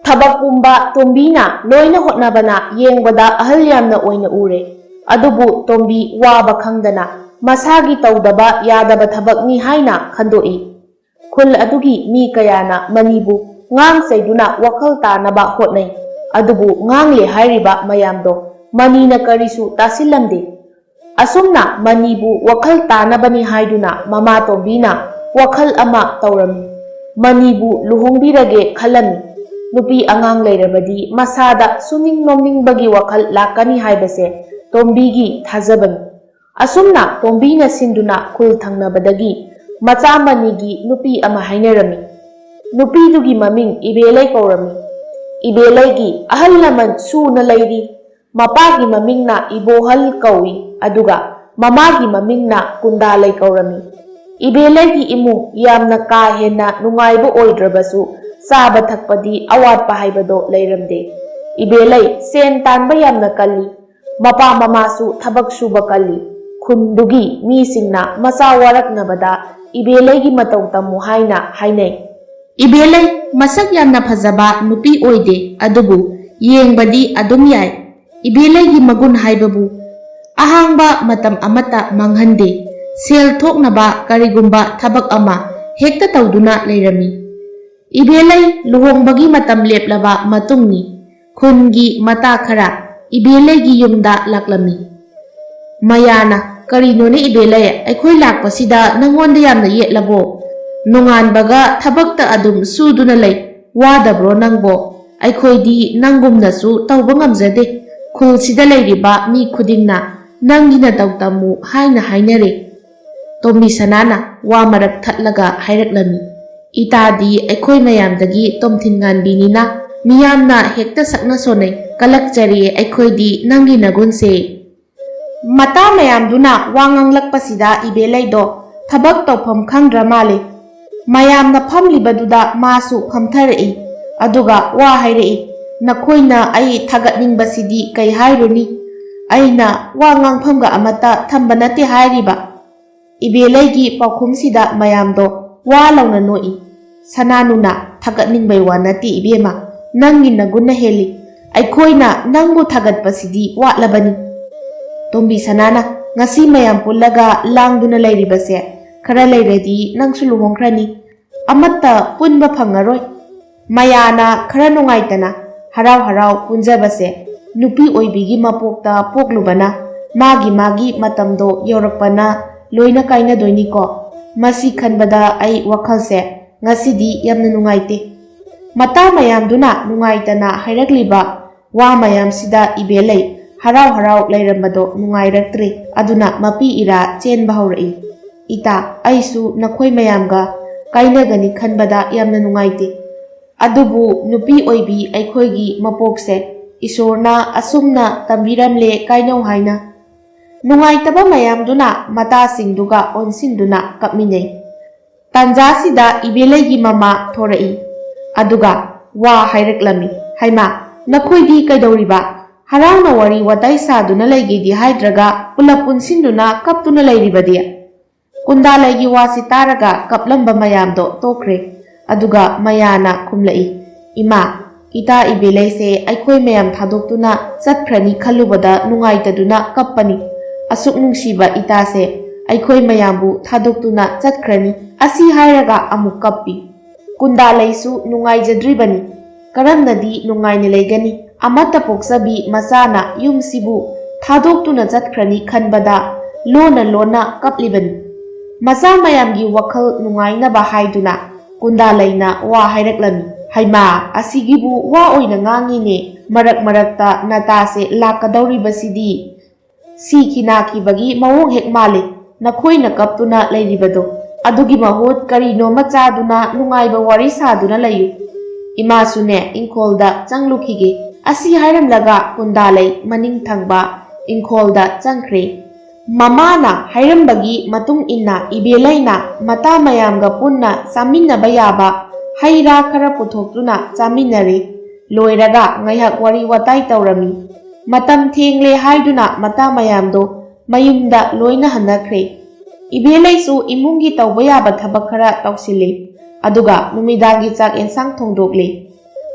ꯊꯕꯛ ꯄꯨꯝꯕ ꯇꯣꯝꯕꯤꯅ ꯂꯣꯏꯅ ꯍꯣꯠꯅꯕꯅ ꯌꯦꯡꯕꯗ ꯑꯍꯜ ꯌꯥꯝꯅ ꯑꯣꯏꯅ ꯎꯔꯦ꯫ ꯑꯗꯨꯕꯨ ꯇꯣꯝꯕꯤ ꯋꯥꯕ ꯈꯪꯗꯅ ꯃꯁꯥꯒꯤ ꯇꯧꯗꯕ ꯌꯥꯗꯕ ꯊꯕꯛꯅꯤ ꯍꯥꯏꯅ ꯈꯟꯗꯣꯛꯏ꯫ ꯈꯨꯜ ꯑꯗꯨꯒꯤ ꯃꯤ ꯀꯌꯥꯅ ꯃꯅꯤꯕꯨ ꯉꯥꯡ ꯆꯩꯗꯨꯅ ꯋꯥꯈꯜ ꯇꯥꯅꯕ ꯍꯣꯠꯅꯩ꯫ ꯑꯗꯨꯕꯨ ꯉꯥꯡꯂꯦ ꯍꯥꯏꯔꯤꯕ ꯃꯌꯥꯝꯗꯣ ꯃꯅꯤꯅ ꯀꯔꯤꯁꯨ ꯇꯥꯁꯤꯜꯂꯝꯗꯦ꯫ ꯑꯁꯨꯝꯅ ꯃꯅꯤꯕꯨ ꯋꯥꯈꯜ ꯇꯥꯅꯕꯅꯤ ꯍꯥꯏꯗꯨꯅ ꯃꯃꯥ ꯇꯣꯝꯕꯤꯅ ꯋꯥꯈꯜ ꯑꯃ ꯇꯧꯔꯝꯃꯤ꯫ ꯃꯅꯤꯕꯨ ꯂꯨꯍꯣꯡꯕꯤꯔꯒꯦ ꯈꯜꯂꯝꯃꯤ꯫ ꯅꯨꯄꯤ ꯑꯉꯥꯡ ꯂꯩꯔꯕꯗꯤ ꯃꯁꯥꯗ ꯁꯨꯅꯤꯡ ꯅꯣꯝꯅꯤꯡꯕꯒꯤ ꯋꯥꯈꯜ ꯂꯥꯛꯀꯅꯤ ꯍꯥꯏꯕꯁꯦ ꯇꯣꯝꯕꯤꯒꯤ ꯊꯥꯖꯕꯅꯤ꯫ ꯑꯁꯨꯝꯅ ꯇꯣꯝꯕꯤꯅ ꯁꯤꯟꯗꯨꯅ ꯈꯨꯜ ꯊꯪꯅꯕꯗꯒꯤ ꯃꯆꯥ ꯃꯅꯤꯒꯤ ꯅꯨꯄꯤ ꯑꯃ ꯍꯥꯏꯅꯔꯝꯃꯤ꯫ ꯅꯨꯄꯤꯗꯨꯒꯤ ꯃꯃꯤꯡ ꯏꯕꯦꯂꯩ ꯀꯧꯔꯝꯃꯤ꯫ ꯏꯕꯦꯂꯩꯒꯤ ꯑꯍꯜ ꯂꯃꯟ ꯁꯨꯅ ꯂꯩꯔꯤ꯫ ꯃꯄꯥꯒꯤ ꯃꯃꯤꯡꯅ ꯏꯕꯣꯍꯜ ꯀꯧꯏ, ꯑꯗꯨꯒ ꯃꯃꯥꯒꯤ ꯃꯃꯤꯡꯅ ꯀꯨꯟꯗꯥꯂꯩ ꯀꯧꯔꯝꯃꯤ꯫ ꯏꯕꯦꯂꯩꯒꯤ ꯏꯃꯨꯡ ꯌꯥꯝꯅ ꯀꯥ ꯍꯦꯟꯅ ꯅꯨꯡꯉꯥꯏꯕ ꯑꯣꯏꯗ꯭ꯔꯕꯁꯨ ꯆꯥꯕ ꯊꯛꯄꯗꯤ ꯑꯋꯥꯠꯄ ꯍꯥꯏꯕꯗꯣ ꯂꯩꯔꯝꯗꯦ꯫ ꯏꯕꯦꯂꯩ ꯁꯦꯟ ꯇꯥꯟꯕ ꯌꯥꯝꯅ ꯀꯜꯂꯤ꯫ ꯃꯄꯥ ꯃꯃꯥꯁꯨ ꯊꯕꯛ ꯁꯨꯕ ꯀꯜꯂꯤ꯫ ꯈꯨꯟꯗꯨꯒꯤ ꯃꯤꯁꯤꯡꯅ ꯃꯆꯥ ꯋꯥꯔꯛꯅꯕꯗ ꯏꯕꯦꯂꯩꯒꯤ ꯃꯇꯧ ꯇꯝꯃꯨ ꯍꯥꯏꯅ ꯍꯥꯏꯅꯩ꯫ ꯏꯕꯦꯂꯩ ꯃꯁꯛ ꯌꯥꯝꯅ ꯐꯖꯕ ꯅꯨꯄꯤ ꯑꯣꯏꯗꯦ, ꯑꯗꯨꯕꯨ ꯌꯦꯡꯕꯗꯤ ꯑꯗꯨꯝ ꯌꯥꯏ꯫ ꯏꯕꯦꯂꯩꯒꯤ ꯃꯒꯨꯟ ꯍꯥꯏꯕꯕꯨ ꯑꯍꯥꯡꯕ ꯃꯇꯝ ꯑꯃꯠꯇ ꯃꯥꯡꯍꯟꯗꯦ꯫ ꯁꯦꯜ ꯊꯣꯛꯅꯕ ꯀꯔꯤꯒꯨꯝꯕ ꯊꯕꯛ ꯑꯃ ꯍꯦꯛꯇ ꯇꯧꯗꯨꯅ ꯂꯩꯔꯝꯃꯤ꯫ ꯏꯕꯦꯂꯩ ꯂꯨꯍꯣꯡꯕꯒꯤ ꯃꯇꯝ ꯂꯦꯞꯂꯕ ꯃꯇꯨꯡꯅꯤ꯫ ꯈꯨꯟꯒꯤ ꯃꯇꯥ ꯈꯔ ꯏꯕꯦꯂꯩꯒꯤ ꯌꯨꯝꯗ ꯂꯥꯛꯂꯝꯃꯤ꯫ ꯃꯌꯥꯅ, "ꯀꯔꯤꯅꯣꯅꯦ ꯏꯕꯦꯂꯩ, ꯑꯩꯈꯣꯏ ꯂꯥꯛꯄꯁꯤꯗ ꯅꯪꯉꯣꯟꯗ ꯌꯥꯝꯅ ꯌꯦꯠꯂꯕꯣ? ꯅꯣꯡꯉꯥꯟꯕꯒ ꯊꯕꯛꯇ ꯑꯗꯨꯝ ꯁꯨꯗꯨꯅ ꯂꯩ꯫ "ꯋꯥꯗꯕ꯭ꯔꯣ ꯅꯪꯕꯣ? ꯑꯩꯈꯣꯏꯗꯤ ꯅꯪꯒꯨꯝꯅꯁꯨ ꯇꯧꯕ ꯉꯝꯖꯗꯦ꯫ ꯈꯨꯜꯁꯤꯗ ꯂꯩꯔꯤꯕ ꯃꯤ ꯈꯨꯗꯤꯡꯅ ꯅꯪꯒꯤ ꯅꯇꯧ ꯇꯝꯃꯨ ꯍꯥꯏꯅ ꯍꯥꯏꯅꯔꯦ꯫" ꯇꯣꯝꯕꯤ ꯁꯅꯥꯅ ꯋꯥ ꯃꯔꯛ ꯊꯠꯂꯒ ꯍꯥꯏꯔꯛꯂꯝꯃꯤ, "ꯏꯇꯥꯗꯤ ꯑꯩꯈꯣꯏ ꯃꯌꯥꯝꯗꯒꯤ ꯇꯣꯝꯊꯤꯟ ꯉꯥꯟꯕꯤꯅꯤꯅ ꯃꯤꯌꯥꯝꯅ ꯍꯦꯛꯇ ꯁꯛꯅ ꯁꯣꯟꯅꯩ꯫ ꯀꯂꯛꯆꯔꯦ ꯑꯩꯈꯣꯏꯗꯤ ꯅꯪꯒꯤ ꯅꯒꯨꯟꯁꯦ꯫" ꯃꯇꯥ ꯃꯌꯥꯝꯗꯨꯅ ꯋꯥ ꯉꯥꯡꯂꯛꯄꯁꯤꯗ ꯏꯕꯦꯂꯩꯗꯣ ꯊꯕꯛ ꯇꯧꯐꯝ ꯈꯪꯗ꯭ꯔ ꯃꯥꯜꯂꯦ꯫ ꯃꯌꯥꯝꯅ ꯐꯝꯂꯤꯕꯗꯨꯗ ꯃꯥꯁꯨ ꯐꯝꯊꯔꯛꯏ꯫ ꯑꯗꯨꯒ ꯋꯥ ꯍꯥꯏꯔꯛꯏ, "ꯅꯈꯣꯏꯅ ꯑꯩ ꯊꯥꯒꯠꯅꯤꯡꯕꯁꯤꯗꯤ ꯀꯩ ꯍꯥꯏꯔꯨꯅꯤ? ꯑꯩꯅ ꯋꯥ ꯉꯥꯡꯐꯝꯒ ꯑꯃꯠꯇ ꯊꯝꯕ ꯅꯠꯇꯦ ꯍꯥꯏꯔꯤꯕ꯫" ꯏꯕꯦꯂꯩꯒꯤ ꯄꯥꯎꯈꯨꯝꯁꯤꯗ ꯃꯌꯥꯝꯗꯣ ꯋꯥ ꯂꯥꯎꯅ ꯅꯣꯛꯏ꯫ "ꯁꯅꯥꯅꯨꯅ ꯊꯥꯒꯠꯅꯤꯡꯕꯩ ꯋꯥ ꯅꯠꯇꯦ ꯏꯕꯦꯝꯃ, ꯅꯪꯒꯤ ꯅꯒꯨꯟꯅ ꯍꯦꯜꯂꯤ꯫ ꯑꯩꯈꯣꯏꯅ ꯅꯪꯕꯨ ꯊꯥꯒꯠꯄꯁꯤꯗꯤ ꯋꯥꯠꯂꯕꯅꯤ꯫" ꯇꯣꯝꯕꯤ ꯁꯅꯥꯅ, "ꯉꯁꯤ ꯃꯌꯥꯝ ꯄꯨꯜꯂꯒ ꯂꯥꯡꯗꯨꯅ ꯂꯩꯔꯤꯕꯁꯦ, ꯈꯔ ꯂꯩꯔꯗꯤ ꯅꯪꯁꯨ ꯂꯨꯍꯣꯡꯈ꯭ꯔꯅꯤ꯫ ꯑꯃꯠꯇ ꯄꯨꯟꯕ ꯐꯪꯉꯔꯣꯏ꯫" ꯃꯌꯥꯅ ꯈꯔ ꯅꯨꯡꯉꯥꯏꯇꯅ, "ꯍꯔꯥꯎ ꯍꯔꯥꯎ ꯄꯨꯟꯖꯕꯁꯦ ꯅꯨꯄꯤ ꯑꯣꯏꯕꯤꯒꯤ ꯃꯄꯣꯛꯇ ꯄꯣꯛꯂꯨꯕꯅ ꯃꯥꯒꯤ ꯃꯥꯒꯤ ꯃꯇꯝꯗꯣ ꯌꯧꯔꯛꯄꯅ ꯂꯣꯏꯅ ꯀꯥꯏꯅꯗꯣꯏꯅꯤꯀꯣ꯫ ꯃꯁꯤ ꯈꯟꯕꯗ ꯑꯩ ꯋꯥꯈꯜꯁꯦ ꯉꯁꯤꯗꯤ ꯌꯥꯝꯅ ꯅꯨꯡꯉꯥꯏꯇꯦ꯫" ꯃꯇꯥ ꯃꯌꯥꯝꯗꯨꯅ ꯅꯨꯡꯉꯥꯏꯇꯅ ꯍꯥꯏꯔꯛꯂꯤꯕ ꯋꯥ ꯃꯌꯥꯝꯁꯤꯗ ꯏꯕꯦꯂꯩ ꯍꯔꯥꯎ ꯍꯔꯥꯎ ꯂꯩꯔꯝꯕꯗꯣ ꯅꯨꯡꯉꯥꯏꯔꯛꯇ꯭ꯔꯦ꯫ ꯑꯗꯨꯅ ꯃꯄꯤ ꯏꯔꯥ ꯆꯦꯟꯕ ꯍꯧꯔꯛꯏ꯫ "ꯏꯇꯥ, ꯑꯩꯁꯨ ꯅꯈꯣꯏ ꯃꯌꯥꯝꯒ ꯀꯥꯏꯅꯒꯅꯤ ꯈꯟꯕꯗ ꯌꯥꯝꯅ ꯅꯨꯡꯉꯥꯏꯇꯦ꯫ ꯑꯗꯨꯕꯨ ꯅꯨꯄꯤ ꯑꯣꯏꯕꯤ ꯑꯩꯈꯣꯏꯒꯤ ꯃꯄꯣꯛꯁꯦ ꯏꯁꯣꯔꯅ ꯑꯁꯨꯝꯅ ꯇꯝꯕꯤꯔꯝꯂꯦ ꯀꯥꯏꯅꯧ ꯍꯥꯏꯅ꯫" ꯅꯨꯡꯉꯥꯏꯇꯕ ꯃꯌꯥꯝꯗꯨꯅ ꯃꯇꯥꯁꯤꯡꯗꯨꯒ ꯑꯣꯟꯁꯤꯟꯗꯨꯅ ꯀꯞꯃꯤꯟꯅꯩ꯫ ꯇꯥꯟꯖꯥꯁꯤꯗ ꯏꯕꯦꯂꯩꯒꯤ ꯃꯃꯥ ꯊꯣꯔꯛꯏ꯫ ꯑꯗꯨꯒ ꯋꯥ ꯍꯥꯏꯔꯛꯂꯝꯃꯤ, "ꯍꯩꯃꯥ, ꯅꯈꯣꯏꯗꯤ ꯀꯩꯗꯧꯔꯤꯕ? ꯍꯔꯥꯎꯅ ꯋꯥꯔꯤ ꯋꯥꯇꯥꯏ ꯁꯥꯗꯨꯅ ꯂꯩꯒꯦꯗꯤ ꯍꯥꯏꯗ꯭ꯔꯒ ꯄꯨꯂꯞ ꯄꯨꯟꯁꯤꯟꯗꯨꯅ ꯀꯞꯇꯨꯅ ꯂꯩꯔꯤꯕꯗꯤ?" ꯀꯨꯟꯗꯥꯂꯩꯒꯤ ꯋꯥꯁꯤ ꯇꯥꯔꯒ ꯀꯞꯂꯝꯕ ꯃꯌꯥꯝꯗꯣ ꯇꯣꯛꯈ꯭ꯔꯦ꯫ ꯑꯗꯨꯒ ꯃꯌꯥꯅ ꯈꯨꯝꯂꯛꯏ, "ꯏꯃꯥ, ꯏꯇꯥ ꯏꯕꯦꯂꯩꯁꯦ ꯑꯩꯈꯣꯏ ꯃꯌꯥꯝ ꯊꯥꯗꯣꯛꯇꯨꯅ ꯆꯠꯈ꯭ꯔꯅꯤ ꯈꯜꯂꯨꯕꯗ ꯅꯨꯡꯉꯥꯏꯇꯗꯨꯅ ꯀꯞꯄꯅꯤ꯫ ꯑꯁꯨꯛ ꯅꯨꯡꯁꯤꯕ ꯏꯇꯥꯁꯦ ꯑꯩꯈꯣꯏ ꯃꯌꯥꯝꯕꯨ ꯊꯥꯗꯣꯛꯇꯨꯅ ꯆꯠꯈ꯭ꯔꯅꯤ꯫" ꯑꯁꯤ ꯍꯥꯏꯔꯒ ꯑꯃꯨꯛ ꯀꯞꯄꯤ꯫ ꯀꯨꯟꯗꯥꯂꯩꯁꯨ ꯅꯨꯡꯉꯥꯏꯖꯗ꯭ꯔꯤꯕꯅꯤ꯫ ꯀꯔꯝꯅꯗꯤ ꯅꯨꯡꯉꯥꯏꯅ ꯂꯩꯒꯅꯤ? ꯑꯃꯠꯇ ꯄꯣꯛꯆꯕꯤ ꯃꯆꯥꯅ ꯌꯨꯝꯁꯤꯕꯨ ꯊꯥꯗꯣꯛꯇꯨꯅ ꯆꯠꯈ꯭ꯔꯅꯤ ꯈꯟꯕꯗ ꯂꯣꯟꯅ ꯂꯣꯟꯅ ꯀꯞꯂꯤꯕꯅꯤ꯫ ꯃꯆꯥ ꯃꯌꯥꯝꯒꯤ ꯋꯥꯈꯜ ꯅꯨꯡꯉꯥꯏꯅꯕ ꯍꯥꯏꯗꯨꯅ ꯀꯨꯟꯗꯥꯂꯩꯅ ꯋꯥ ꯍꯥꯏꯔꯛꯂꯝꯃꯤ꯫ "ꯍꯩꯃꯥ, ꯑꯁꯤꯒꯤꯕꯨ ꯋꯥ ꯑꯣꯏꯅ ꯉꯥꯡꯉꯤꯅꯦ꯫ ꯃꯔꯛ ꯃꯔꯛꯇ ꯅꯇꯥꯁꯦ ꯂꯥꯛꯀꯗꯧꯔꯤꯕꯁꯤꯗꯤ ꯁꯤꯈꯤ ꯅꯥꯈꯤꯕꯒꯤ ꯃꯑꯣꯡ ꯍꯦꯛ ꯃꯥꯜꯂꯤ꯫ ꯅꯈꯣꯏꯅ ꯀꯞꯇꯨꯅ ꯂꯩꯔꯤꯕꯗꯣ꯫ ꯑꯗꯨꯒꯤ ꯃꯍꯨꯠ ꯀꯔꯤꯅꯣꯃ ꯆꯥꯗꯨꯅ ꯅꯨꯡꯉꯥꯏꯕ ꯋꯥꯔꯤ ꯁꯥꯗꯨꯅ ꯂꯩꯌꯨ꯫ ꯏꯃꯥꯁꯨꯅꯦ ꯏꯪꯈꯣꯜꯗ ꯆꯪꯂꯨꯈꯤꯒꯦ꯫" ꯑꯁꯤ ꯍꯥꯏꯔꯝꯂꯒ ꯀꯨꯟꯗꯥꯂꯩ ꯃꯅꯤꯡ ꯊꯪꯕ ꯏꯪꯈꯣꯜꯗ ꯆꯪꯈ꯭ꯔꯦ꯫ ꯃꯃꯥꯅ ꯍꯥꯏꯔꯝꯕꯒꯤ ꯃꯇꯨꯡ ꯏꯟꯅ ꯏꯕꯦꯂꯩꯅ ꯃꯇꯥ ꯃꯌꯥꯝꯒ ꯄꯨꯟꯅ ꯆꯥꯃꯤꯟꯅꯕ ꯌꯥꯕ ꯍꯩ ꯔꯥ ꯈꯔ ꯄꯨꯊꯣꯛꯇꯨꯅ ꯆꯥꯃꯤꯟꯅꯔꯦ꯫ ꯂꯣꯏꯔꯒ ꯉꯥꯏꯍꯥꯛ ꯋꯥꯔꯤ ꯋꯥꯇꯥꯏ ꯇꯧꯔꯝꯃꯤ꯫ ꯃꯇꯝ ꯊꯦꯡꯂꯦ ꯍꯥꯏꯗꯨꯅ ꯃꯇꯥ ꯃꯌꯥꯝꯗꯣ ꯃꯌꯨꯝꯗ ꯂꯣꯏꯅ ꯍꯟꯅꯈ꯭ꯔꯦ꯫ ꯏꯕꯦꯂꯩꯁꯨ ꯏꯃꯨꯡꯒꯤ ꯇꯧꯕ ꯌꯥꯕ ꯊꯕꯛ ꯈꯔ ꯇꯧꯁꯤꯜꯂꯤ꯫ ꯑꯗꯨꯒ ꯅꯨꯃꯤꯗꯥꯡꯒꯤ ꯆꯥꯛ ꯑꯦꯟꯁꯥꯡ ꯊꯣꯡꯗꯣꯛꯂꯤ꯫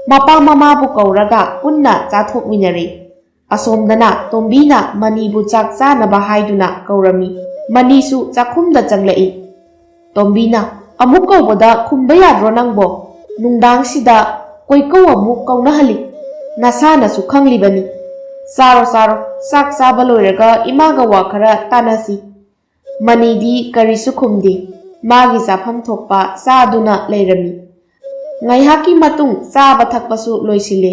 ꯃꯄꯥ ꯃꯃꯥꯕꯨ ꯀꯧꯔꯒ ꯄꯨꯟꯅ ꯆꯥꯊꯣꯛꯃꯤꯟꯅꯔꯦ꯫ ꯑꯁꯣꯝꯗꯅ ꯇꯣꯝꯕꯤꯅ ꯃꯅꯤꯕꯨ ꯆꯥꯛ ꯆꯥꯅꯕ ꯍꯥꯏꯗꯨꯅ ꯀꯧꯔꯝꯃꯤ꯫ ꯃꯅꯤꯁꯨ ꯆꯥꯛꯈꯨꯝꯗ ꯆꯪꯂꯛꯏ꯫ ꯇꯣꯝꯕꯤꯅ, "ꯑꯃꯨꯛ ꯀꯧꯕꯗ ꯈꯨꯝꯕ ꯌꯥꯗ꯭ꯔꯣ ꯅꯪꯕꯣ? ꯅꯨꯡꯗꯥꯡꯁꯤꯗ ꯀꯣꯏꯀꯧ ꯑꯃꯨꯛ ꯀꯧꯅꯍꯜꯂꯤ꯫ ꯅꯁꯥꯅꯁꯨ ꯈꯪꯂꯤꯕꯅꯤ꯫ ꯆꯥꯔꯣ, ꯆꯥꯔꯣ, ꯆꯥꯛ ꯆꯥꯕ ꯂꯣꯏꯔꯒ ꯏꯃꯥꯒ ꯋꯥ ꯈꯔ ꯇꯥꯅꯁꯤ꯫" ꯃꯅꯤꯗꯤ ꯀꯔꯤꯁꯨ ꯈꯨꯝꯗꯦ꯫ ꯃꯥꯒꯤ ꯆꯥꯐꯝ ꯊꯣꯛꯄ ꯆꯥꯗꯨꯅ ꯂꯩꯔꯝꯃꯤ꯫ ꯉꯥꯏꯍꯥꯛꯀꯤ ꯃꯇꯨꯡ ꯆꯥꯕ ꯊꯛꯄꯁꯨ ꯂꯣꯏꯁꯤꯜꯂꯦ꯫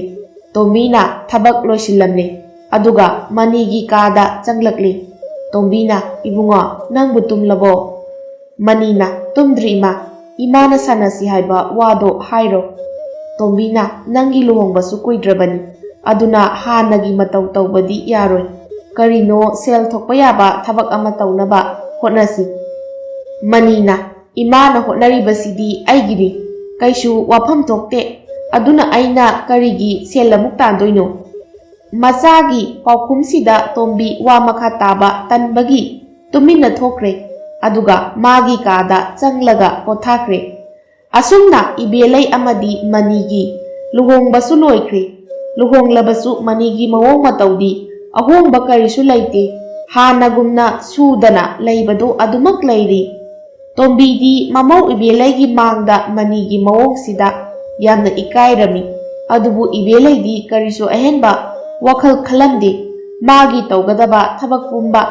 ꯇꯣꯝꯕꯤꯅ ꯊꯕꯛ ꯂꯣꯏꯁꯤꯜꯂꯝꯂꯦ꯫ ꯑꯗꯨꯒ ꯃꯅꯤꯒꯤ ꯀꯥꯗ ꯆꯪꯂꯛꯂꯦ꯫ ꯇꯣꯝꯕꯤꯅ, "ꯏꯕꯨꯡꯉꯣ, ꯅꯪꯕꯨ ꯇꯨꯝꯂꯕꯣ?" ꯃꯅꯤꯅ, "ꯇꯨꯝꯗ꯭ꯔꯤ ꯏꯃꯥ꯫ ꯏꯃꯥꯅ ꯁꯥꯟꯅꯁꯤ ꯍꯥꯏꯕ ꯋꯥꯗꯣ ꯍꯥꯏꯔꯣ꯫" ꯇꯣꯝꯕꯤꯅ, "ꯅꯪꯒꯤ ꯂꯨꯍꯣꯡꯕꯁꯨ ꯀꯨꯏꯗ꯭ꯔꯕꯅꯤ꯫ ꯑꯗꯨꯅ ꯍꯥꯟꯅꯒꯤ ꯃꯇꯧ ꯇꯧꯕꯗꯤ ꯌꯥꯔꯣꯏ꯫ ꯀꯔꯤꯅꯣ ꯁꯦꯜ ꯊꯣꯛꯄ ꯌꯥꯕ ꯊꯕꯛ ꯑꯃ ꯇꯧꯅꯕ ꯍꯣꯠꯅꯁꯤ꯫" ꯃꯅꯤꯅ, "ꯏꯃꯥꯅ ꯍꯣꯠꯅꯔꯤꯕꯁꯤꯗꯤ ꯑꯩꯒꯤꯅꯤ꯫ ꯀꯩꯁꯨ ꯋꯥꯐꯝ ꯊꯣꯛꯇꯦ꯫ ꯑꯗꯨꯅ ꯑꯩꯅ ꯀꯔꯤꯒꯤ ꯁꯦꯜ ꯑꯃꯨꯛ ꯇꯥꯟꯗꯣꯏꯅꯣ?" ꯃꯆꯥꯒꯤ ꯄꯥꯎꯈꯨꯝꯁꯤꯗ ꯇꯣꯝꯕꯤ ꯋꯥ ꯃꯈꯥ ꯇꯥꯕ ꯇꯟꯕꯒꯤ ꯇꯨꯃꯤꯟꯅ ꯊꯣꯛꯈ꯭ꯔꯦ꯫ ꯑꯗꯨꯒ ꯃꯥꯒꯤ ꯀꯥꯗ ꯆꯪꯂꯒ ꯄꯣꯊꯥꯈ꯭ꯔꯦ꯫ ꯑꯁꯨꯝꯅ ꯏꯕꯦꯂꯩ ꯑꯃꯗꯤ ꯃꯅꯤꯒꯤ ꯂꯨꯍꯣꯡꯕꯁꯨ ꯂꯣꯏꯈ꯭ꯔꯦ꯫ ꯂꯨꯍꯣꯡꯂꯕꯁꯨ ꯃꯅꯤꯒꯤ ꯃꯑꯣꯡ ꯃꯇꯧꯗꯤ ꯑꯍꯣꯡꯕ ꯀꯔꯤꯁꯨ ꯂꯩꯇꯦ꯫ ꯍꯥꯟꯅꯒꯨꯝꯅ ꯁꯨꯗꯅ ꯂꯩꯕꯗꯨ ꯑꯗꯨꯃꯛ ꯂꯩꯔꯤ꯫ ꯇꯣꯝꯕꯤꯗꯤ ꯃꯃꯧ ꯏꯕꯦꯂꯩꯒꯤ ꯃꯥꯡꯗ ꯃꯅꯤꯒꯤ ꯃꯑꯣꯡꯁꯤꯗ ꯌꯥꯝꯅ ꯏꯀꯥꯏꯔꯝꯃꯤ꯫ ꯑꯗꯨꯕꯨ ꯏꯕꯦꯂꯩꯗꯤ ꯀꯔꯤꯁꯨ ꯑꯍꯦꯟꯕ ꯋꯥꯈꯜ ꯈꯜꯂꯝꯗꯦ꯫ ꯃꯥꯒꯤ ꯇꯧꯒꯗꯕ ꯊꯕꯛ ꯄꯨꯝꯕ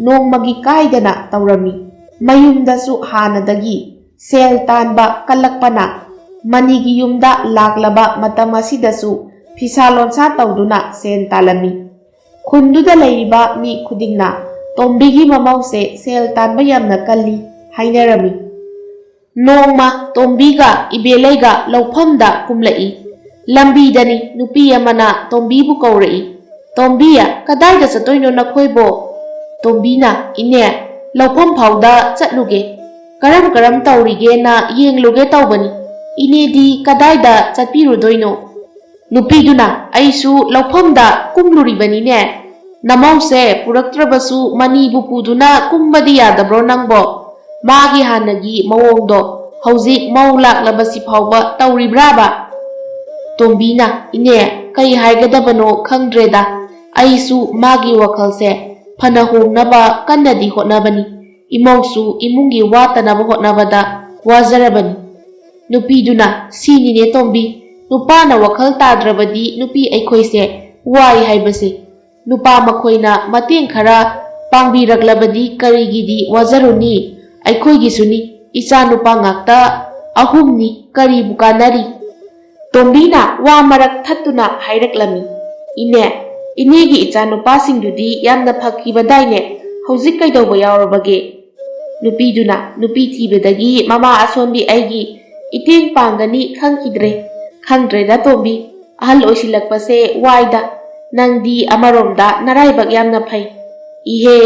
ꯅꯣꯡꯃꯒꯤ ꯀꯥꯏꯗꯅ ꯇꯧꯔꯝꯃꯤ꯫ ꯃꯌꯨꯝꯗꯁꯨ ꯍꯥꯟꯅꯗꯒꯤ ꯁꯦꯜ ꯇꯥꯟꯕ ꯀꯜꯂꯛꯄꯅ ꯃꯅꯤꯒꯤ ꯌꯨꯝꯗ ꯂꯥꯛꯂꯕ ꯃꯇꯝ ꯑꯁꯤꯗꯁꯨ ꯐꯤꯁꯥ ꯂꯣꯟꯁꯥ ꯇꯧꯗꯨꯅ ꯁꯦꯟ ꯇꯥꯜꯂꯝꯃꯤ꯫ ꯈꯨꯟꯗꯨꯗ ꯂꯩꯔꯤꯕ ꯃꯤ ꯈꯨꯗꯤꯡꯅ ꯇꯣꯝꯕꯤꯒꯤ ꯃꯃꯧꯁꯦ ꯁꯦꯜ ꯇꯥꯟꯕ ꯌꯥꯝꯅ ꯀꯜꯂꯤ ꯍꯥꯏꯅꯔꯝꯃꯤ꯫ ꯅꯣꯡꯃ ꯇꯣꯝꯕꯤꯒ ꯏꯕꯦꯂꯩꯒ ꯂꯧꯐꯝꯗ ꯀꯨꯝꯂꯛꯏ꯫ ꯂꯝꯕꯤꯗꯅꯤ ꯅꯨꯄꯤ ꯑꯃꯅ ꯇꯣꯝꯕꯤꯕꯨ ꯀꯧꯔꯛꯏ꯫ "ꯇꯣꯝꯕꯤ, ꯀꯗꯥꯏꯗ ꯆꯠꯇꯣꯏꯅꯣ ꯅꯈꯣꯏꯕꯣ?" ꯇꯣꯝꯕꯤꯅ, "ꯏꯅꯦ, ꯂꯧꯐꯝ ꯐꯥꯎꯗ ꯆꯠꯂꯨꯒꯦ꯫ ꯀꯔꯝ ꯀꯔꯝ ꯇꯧꯔꯤꯒꯦꯅ ꯌꯦꯡꯂꯨꯒꯦ ꯇꯧꯕꯅꯤ꯫ ꯏꯅꯦꯗꯤ ꯀꯗꯥꯏꯗ ꯆꯠꯄꯤꯔꯨꯗꯣꯏꯅꯣ?" ꯅꯨꯄꯤꯗꯨꯅ, "ꯑꯩꯁꯨ ꯂꯧꯐꯝꯗ ꯀꯨꯝꯂꯨꯔꯤꯕꯅꯤꯅꯦ꯫ ꯅꯃꯧꯁꯦ ꯄꯨꯔꯛꯇ꯭ꯔꯕꯁꯨ ꯃꯅꯤꯕꯨ ꯄꯨꯗꯨꯅ ꯀꯨꯝꯕꯗꯤ ꯌꯥꯗꯕ꯭ꯔꯣ ꯅꯪꯕꯣ? ꯃꯥꯒꯤ ꯍꯥꯟꯅꯒꯤ ꯃꯑꯣꯡꯗꯣ ꯍꯧꯖꯤꯛ ꯃꯧ ꯂꯥꯛꯂꯕꯁꯤ ꯐꯥꯎꯕ ꯇꯧꯔꯤꯕ꯭ꯔꯥꯕ?" ꯇꯣꯝꯕꯤꯅ, "ꯏꯅꯦ, ꯀꯩ ꯍꯥꯏꯒꯗꯕꯅꯣ ꯈꯪꯗ꯭ꯔꯦꯗ꯫ ꯑꯩꯁꯨ ꯃꯥꯒꯤ ꯋꯥꯈꯜꯁꯦ ꯐꯅ ꯍꯣꯡꯅꯕ ꯀꯟꯅꯗꯤ ꯍꯣꯠꯅꯕꯅꯤ꯫ ꯏꯃꯧꯁꯨ ꯏꯃꯨꯡꯒꯤ ꯋꯥꯠꯇꯅꯕ ꯍꯣꯠꯅꯕꯗ ꯋꯥꯖꯔꯕꯅꯤ꯫" ꯅꯨꯄꯤꯗꯨꯅ, "ꯁꯤꯅꯤꯅꯦ ꯇꯣꯝꯕꯤ, ꯅꯨꯄꯥꯅ ꯋꯥꯈꯜ ꯇꯥꯗ꯭ꯔꯕꯗꯤ ꯅꯨꯄꯤ ꯑꯩꯈꯣꯏꯁꯦ ꯋꯥꯏ ꯍꯥꯏꯕꯁꯦ꯫ ꯅꯨꯄꯥ ꯃꯈꯣꯏꯅ ꯃꯇꯦꯡ ꯈꯔ ꯄꯥꯡꯕꯤꯔꯛꯂꯕꯗꯤ ꯀꯔꯤꯒꯤꯗꯤ ꯋꯥꯖꯔꯨꯅꯤ? ꯑꯩꯈꯣꯏꯒꯤꯁꯨꯅꯤ, ꯏꯆꯥ ꯅꯨꯄꯥ ꯉꯥꯛꯇ ꯑꯍꯨꯝꯅꯤ, ꯀꯔꯤꯕꯨ ꯀꯥꯟꯅꯔꯤ?" ꯇꯣꯝꯕꯤꯅ ꯋꯥ ꯃꯔꯛ ꯊꯠꯇꯨꯅ ꯍꯥꯏꯔꯛꯂꯝꯃꯤ, "ꯏꯅꯦ, ꯏꯅꯦꯒꯤ ꯏꯆꯥ ꯅꯨꯄꯥꯁꯤꯡꯗꯨꯗꯤ ꯌꯥꯝꯅ ꯐꯈꯤꯕꯗꯥꯏꯅꯦ, ꯍꯧꯖꯤꯛ ꯀꯩꯗꯧꯕ ꯌꯥꯎꯔꯕꯒꯦ?" ꯅꯨꯄꯤꯗꯨꯅ, "ꯅꯨꯄꯤ ꯊꯤꯕꯗꯒꯤ ꯃꯃꯥ ꯑꯁꯣꯟꯕꯤ ꯑꯩꯒꯤ ꯏꯇꯦꯡ ꯄꯥꯡꯒꯅꯤ ꯈꯪꯈꯤꯗ꯭ꯔꯦ꯫ ꯈꯪꯗ꯭ꯔꯦꯗ ꯇꯣꯝꯕꯤ, ꯑꯍꯜ ꯑꯣꯏꯁꯤꯜꯂꯛꯄꯁꯦ ꯋꯥꯏꯗ꯫ ꯅꯪꯗꯤ ꯑꯃꯔꯣꯝꯗ ꯅꯔꯥꯏꯕꯛ ꯌꯥꯝꯅ ꯐꯩ꯫ ꯏꯍꯦ,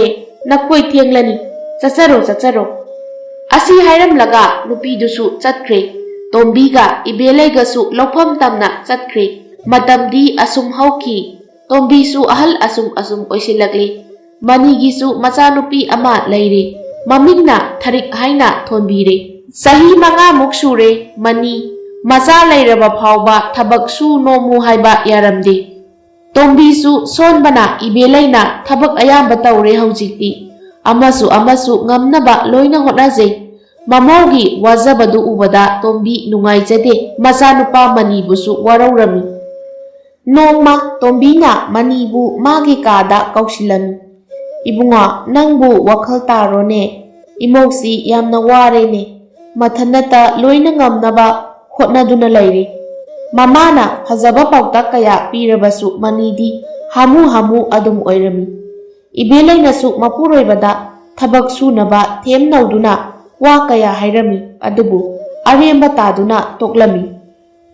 ꯅꯈꯣꯏ ꯊꯦꯡꯂꯅꯤ, ꯆꯠꯆꯔꯣ, ꯆꯠꯆꯔꯣ꯫" ꯑꯁꯤ ꯍꯥꯏꯔꯝꯂꯒ ꯅꯨꯄꯤꯗꯨꯁꯨ ꯆꯠꯈ꯭ꯔꯦ꯫ ꯇꯣꯝꯕꯤꯒ ꯏꯕꯦꯂꯩꯒꯁꯨ ꯂꯧꯐꯝ ꯇꯝꯅ ꯆꯠꯈ꯭ꯔꯦ꯫ ꯃꯇꯝꯗꯤ ꯑꯁꯨꯝ ꯍꯧꯈꯤ꯫ ꯇꯣꯝꯕꯤꯁꯨ ꯑꯍꯜ ꯑꯁꯨꯝ ꯑꯁꯨꯝ ꯑꯣꯏꯁꯤꯜꯂꯛꯂꯤ꯫ ꯃꯅꯤꯒꯤꯁꯨ ꯃꯆꯥꯅꯨꯄꯤ ꯑꯃ ꯂꯩꯔꯦ꯫ ꯃꯃꯤꯡꯅ ꯊꯔꯤꯛ ꯍꯥꯏꯅ ꯊꯣꯟꯕꯤꯔꯦ꯫ ꯆꯍꯤ ꯃꯉꯥꯃꯨꯛ ꯁꯨꯔꯦ ꯃꯅꯤ꯫ ꯃꯆꯥ ꯂꯩꯔꯕ ꯐꯥꯎꯕ ꯊꯕꯛ ꯁꯨ ꯅꯣꯝꯃꯨ ꯍꯥꯏꯕ ꯌꯥꯔꯝꯗꯦ꯫ ꯇꯣꯝꯕꯤꯁꯨ ꯁꯣꯟꯕꯅ ꯏꯕꯦꯂꯩꯅ ꯊꯕꯛ ꯑꯌꯥꯝꯕ ꯇꯧꯔꯦ ꯍꯧꯖꯤꯛꯇꯤ꯫ ꯑꯃꯁꯨ ꯑꯃꯁꯨ ꯉꯝꯅꯕ ꯂꯣꯏꯅ ꯍꯣꯠꯅꯖꯩ꯫ ꯃꯃꯧꯒꯤ ꯋꯥꯖꯕꯗꯨ ꯎꯕꯗ ꯇꯣꯝꯕꯤ ꯅꯨꯡꯉꯥꯏꯖꯗꯦ꯫ ꯃꯆꯥꯅꯨꯄꯥ ꯃꯅꯤꯕꯨꯁꯨ ꯋꯥꯔꯧꯔꯝꯃꯤ꯫ ꯅꯣꯡꯃ ꯇꯣꯝꯕꯤꯅ ꯃꯅꯤꯕꯨ ꯃꯥꯒꯤ ꯀꯥꯗ ꯀꯧꯁꯤꯜꯂꯝꯃꯤ꯫ "ꯏꯕꯨꯡꯉꯣ, ꯅꯪꯕꯨ ꯋꯥꯈꯜ ꯇꯥꯔꯣꯅꯦ꯫ ꯏꯃꯧꯁꯤ ꯌꯥꯝꯅ ꯋꯥꯔꯦꯅꯦ꯫ ꯃꯊꯟꯅꯇ ꯂꯣꯏꯅ ꯉꯝꯅꯕ ꯍꯣꯠꯅꯗꯨꯅ ꯂꯩꯔꯤ꯫ ꯃꯃꯥꯅ ꯐꯖꯕ ꯄꯥꯎꯇꯥꯛ ꯀꯌꯥ ꯄꯤꯔꯕꯁꯨ ꯃꯅꯤꯗꯤ ꯍꯥꯃꯨ ꯍꯥꯃꯨ ꯑꯗꯨꯝ ꯑꯣꯏꯔꯝꯃꯤ꯫ ꯏꯕꯦꯂꯩꯅꯁꯨ ꯃꯄꯨꯔꯣꯏꯕꯗ ꯊꯕꯛ ꯁꯨꯅꯕ ꯊꯦꯝꯅꯧꯗꯨꯅ ꯋꯥ ꯀꯌꯥ ꯍꯥꯏꯔꯝꯃꯤ, ꯑꯗꯨꯕꯨ ꯑꯔꯦꯝꯕ ꯇꯥꯗꯨꯅ ꯇꯣꯛꯂꯝꯃꯤ꯫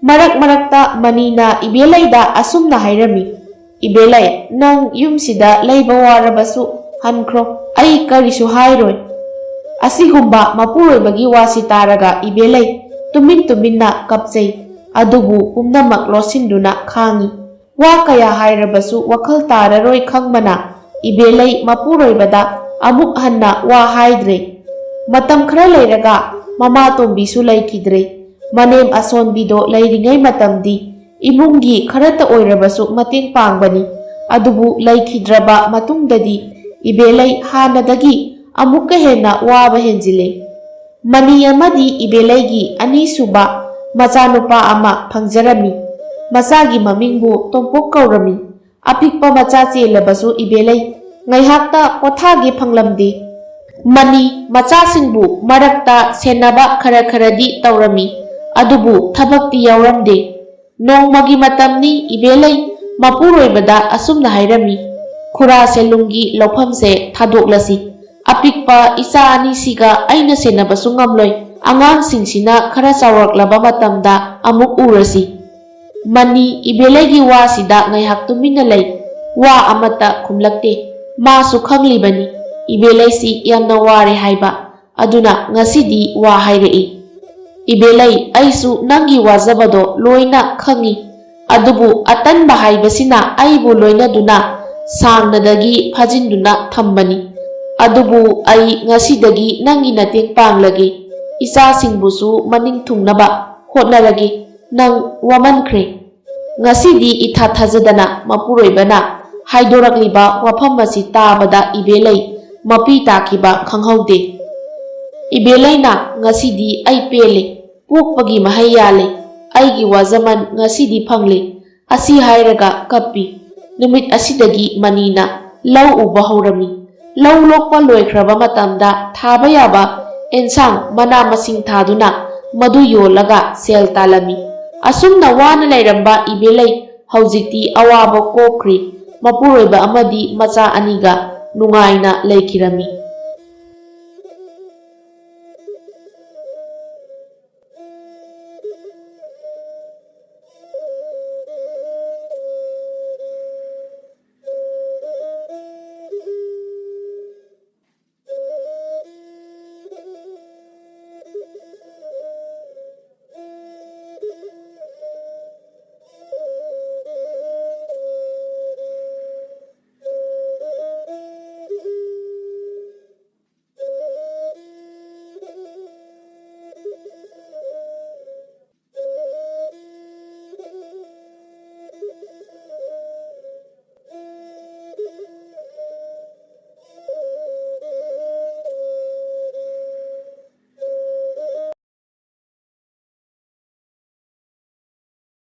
ꯃꯔꯛ ꯃꯔꯛꯇ ꯃꯅꯤꯅ ꯏꯕꯦꯂꯩꯗ ꯑꯁꯨꯝꯅ ꯍꯥꯏꯔꯝꯃꯤ, "ꯏꯕꯦꯂꯩ, ꯅꯪ ꯌꯨꯝꯁꯤꯗ ꯂꯩꯕ ꯋꯥꯔꯕꯁꯨ ꯍꯟꯈ꯭ꯔꯣ, ꯑꯩ ꯀꯔꯤꯁꯨ ꯍꯥꯏꯔꯣꯏ꯫" ꯑꯁꯤꯒꯨꯝꯕ ꯃꯄꯨꯔꯣꯏꯕꯒꯤ ꯋꯥꯁꯤ ꯇꯥꯔꯒ ꯏꯕꯦꯂꯩ ꯇꯨꯃꯤꯟ ꯇꯨꯃꯤꯟꯅ ꯀꯞꯆꯩ, ꯑꯗꯨꯕꯨ ꯄꯨꯝꯅꯃꯛ ꯂꯣꯠꯁꯤꯟꯗꯨꯅ ꯈꯥꯡꯉꯤ꯫ ꯋꯥ ꯀꯌꯥ ꯍꯥꯏꯔꯕꯁꯨ ꯋꯥꯈꯜ ꯇꯥꯔꯔꯣꯏ ꯈꯪꯕꯅ ꯏꯕꯦꯂꯩ ꯃꯄꯨꯔꯣꯏꯕꯗ ꯑꯃꯨꯛ ꯍꯟꯅ ꯋꯥ ꯍꯥꯏꯗ꯭ꯔꯦ꯫ ꯃꯇꯝ ꯈꯔ ꯂꯩꯔꯒ ꯃꯃꯥ ꯇꯣꯝꯕꯤꯁꯨ ꯂꯩꯈꯤꯗ꯭ꯔꯦ꯫ ꯃꯅꯦꯝ ꯑꯁꯣꯟꯕꯤꯗꯣ ꯂꯩꯔꯤꯉꯩ ꯃꯇꯝꯗꯤ ꯏꯃꯨꯡꯒꯤ ꯈꯔꯇ ꯑꯣꯏꯔꯕꯁꯨ ꯃꯇꯦꯡ ꯄꯥꯡꯕꯅꯤ꯫ ꯑꯗꯨꯕꯨ ꯂꯩꯈꯤꯗ꯭ꯔꯕ ꯃꯇꯨꯡꯗꯗꯤ ꯏꯕꯦꯂꯩ ꯍꯥꯟꯅꯗꯒꯤ ꯑꯃꯨꯛꯀ ꯍꯦꯟꯅ ꯋꯥꯕ ꯍꯦꯟꯖꯤꯜꯂꯦ꯫ ꯃꯅꯤ ꯑꯃꯗꯤ ꯏꯕꯦꯂꯩꯒꯤ ꯑꯅꯤꯁꯨꯕ ꯃꯆꯥꯅꯨꯄꯥ ꯑꯃ ꯐꯪꯖꯔꯝꯃꯤ꯫ ꯃꯆꯥꯒꯤ ꯃꯃꯤꯡꯕꯨ ꯇꯣꯝꯄꯣꯛ ꯀꯧꯔꯝꯃꯤ꯫ ꯑꯄꯤꯛꯄ ꯃꯆꯥ ꯆꯦꯜꯂꯕꯁꯨ ꯏꯕꯦꯂꯩ ꯉꯥꯏꯍꯥꯛꯇ ꯄꯣꯊꯥꯒꯦ ꯐꯪꯂꯝꯗꯦ꯫ ꯃꯅꯤ ꯃꯆꯥꯁꯤꯡꯕꯨ ꯃꯔꯛꯇ ꯁꯦꯟꯅꯕ ꯈꯔ ꯈꯔꯗꯤ ꯇꯧꯔꯝꯃꯤ, ꯑꯗꯨꯕꯨ ꯊꯕꯛꯇꯤ ꯌꯥꯎꯔꯝꯗꯦ꯫ ꯅꯣꯡꯃꯒꯤ ꯃꯇꯝꯅꯤ ꯏꯕꯦꯂꯩ ꯃꯄꯨꯔꯣꯏꯕꯗ ꯑꯁꯨꯝꯅ ꯍꯥꯏꯔꯝꯃꯤ, "ꯈꯨꯔꯥ ꯁꯦꯂꯨꯡꯒꯤ ꯂꯧꯐꯝꯁꯦ ꯊꯥꯗꯣꯛꯂꯁꯤ꯫ ꯑꯄꯤꯛꯄ ꯏꯆꯥ ꯑꯅꯤꯁꯤꯒ ꯑꯩꯅ ꯁꯦꯟꯅꯕꯁꯨ ꯉꯝꯂꯣꯏ꯫ ꯑꯉꯥꯡꯁꯤꯡꯁꯤꯅ ꯈꯔ ꯆꯥꯎꯔꯛꯂꯕ ꯃꯇꯝꯗ ꯑꯃꯨꯛ ꯎꯔꯁꯤ꯫" ꯃꯅꯤ ꯏꯕꯦꯂꯩꯒꯤ ꯋꯥꯁꯤꯗ ꯉꯥꯏꯍꯥꯛ ꯇꯨꯃꯤꯟꯅ ꯂꯩ꯫ ꯋꯥ ꯑꯃꯠꯇ ꯈꯨꯝꯂꯛꯇꯦ꯫ ꯃꯥꯁꯨ ꯈꯪꯂꯤꯕꯅꯤ, ꯏꯕꯦꯂꯩꯁꯤ ꯌꯥꯝꯅ ꯋꯥꯔꯦ ꯍꯥꯏꯕ꯫ ꯑꯗꯨꯅ ꯉꯁꯤꯗꯤ ꯋꯥ ꯍꯥꯏꯔꯛꯏ꯫ "ꯏꯕꯦꯂꯩ, ꯑꯩꯁꯨ ꯅꯪꯒꯤ ꯋꯥꯖꯕꯗꯣ ꯂꯣꯏꯅ ꯈꯪꯏ꯫ ꯑꯗꯨꯕꯨ ꯑꯇꯟꯕ ꯍꯥꯏꯕꯁꯤꯅ ꯑꯩꯕꯨ ꯂꯣꯏꯅꯗꯨꯅ ꯁꯥꯡꯅꯗꯒꯤ ꯐꯥꯖꯤꯟꯗꯨꯅ ꯊꯝꯕꯅꯤ꯫ ꯑꯗꯨꯕꯨ ꯑꯩ ꯉꯁꯤꯗꯒꯤ ꯅꯪꯒꯤ ꯃꯇꯦꯡ ꯄꯥꯡꯂꯒꯦ꯫ ꯏꯆꯥꯁꯤꯡꯕꯨꯁꯨ ꯃꯅꯤꯡ ꯊꯨꯡꯅꯕ ꯍꯣꯠꯅꯔꯒꯦ꯫ ꯅꯪ ꯋꯥꯃꯟꯈ꯭ꯔꯦ꯫" ꯉꯁꯤꯗꯤ ꯏꯊꯥ ꯊꯥꯖꯗꯅ ꯃꯄꯨꯔꯣꯏꯕꯅ ꯍꯥꯏꯗꯣꯔꯛꯂꯤꯕ ꯋꯥꯐꯝ ꯑꯁꯤ ꯇꯥꯕꯗ ꯏꯕꯦꯂꯩ ꯃꯄꯤ ꯇꯥꯈꯤꯕ ꯈꯪꯍꯧꯗꯦ꯫ ꯏꯕꯦꯂꯩꯅ, "ꯉꯁꯤꯗꯤ ꯑꯩ ꯄꯦꯜꯂꯦ, ꯄꯣꯛꯄꯒꯤ ꯃꯍꯩ ꯌꯥꯜꯂꯦ, ꯑꯩꯒꯤ ꯋꯥꯖꯃꯟ ꯉꯁꯤꯗꯤ ꯐꯪꯂꯦ" ꯑꯁꯤ ꯍꯥꯏꯔꯒ ꯀꯞꯄꯤ꯫ ꯅꯨꯃꯤꯠ ꯑꯁꯤꯗꯒꯤ ꯃꯅꯤꯅ ꯂꯧ ꯎꯕ ꯍꯧꯔꯝꯃꯤ꯫ ꯂꯧ ꯂꯣꯛꯄ ꯂꯣꯏꯈ꯭ꯔꯕ ꯃꯇꯝꯗ ꯊꯥꯕ ꯌꯥꯕ ꯑꯦꯟꯁꯥꯡ ꯃꯅꯥ ꯃꯁꯤꯡ ꯊꯥꯗꯨꯅ ꯃꯗꯨ ꯌꯣꯜꯂꯒ ꯁꯦꯜ ꯇꯥꯜꯂꯝꯃꯤ꯫ ꯑꯁꯨꯝꯅ ꯋꯥꯅ ꯂꯩꯔꯝꯕ ꯏꯕꯦꯂꯩ ꯍꯧꯖꯤꯛꯇꯤ ꯑꯋꯥꯕ ꯀꯣꯛꯈ꯭ꯔꯤ꯫ ꯃꯄꯨꯔꯣꯏꯕ ꯑꯃꯗꯤ ꯃꯆꯥ ꯑꯅꯤꯒ ꯅꯨꯡꯉꯥꯏꯅ ꯂꯩꯈꯤꯔꯝꯃꯤ꯫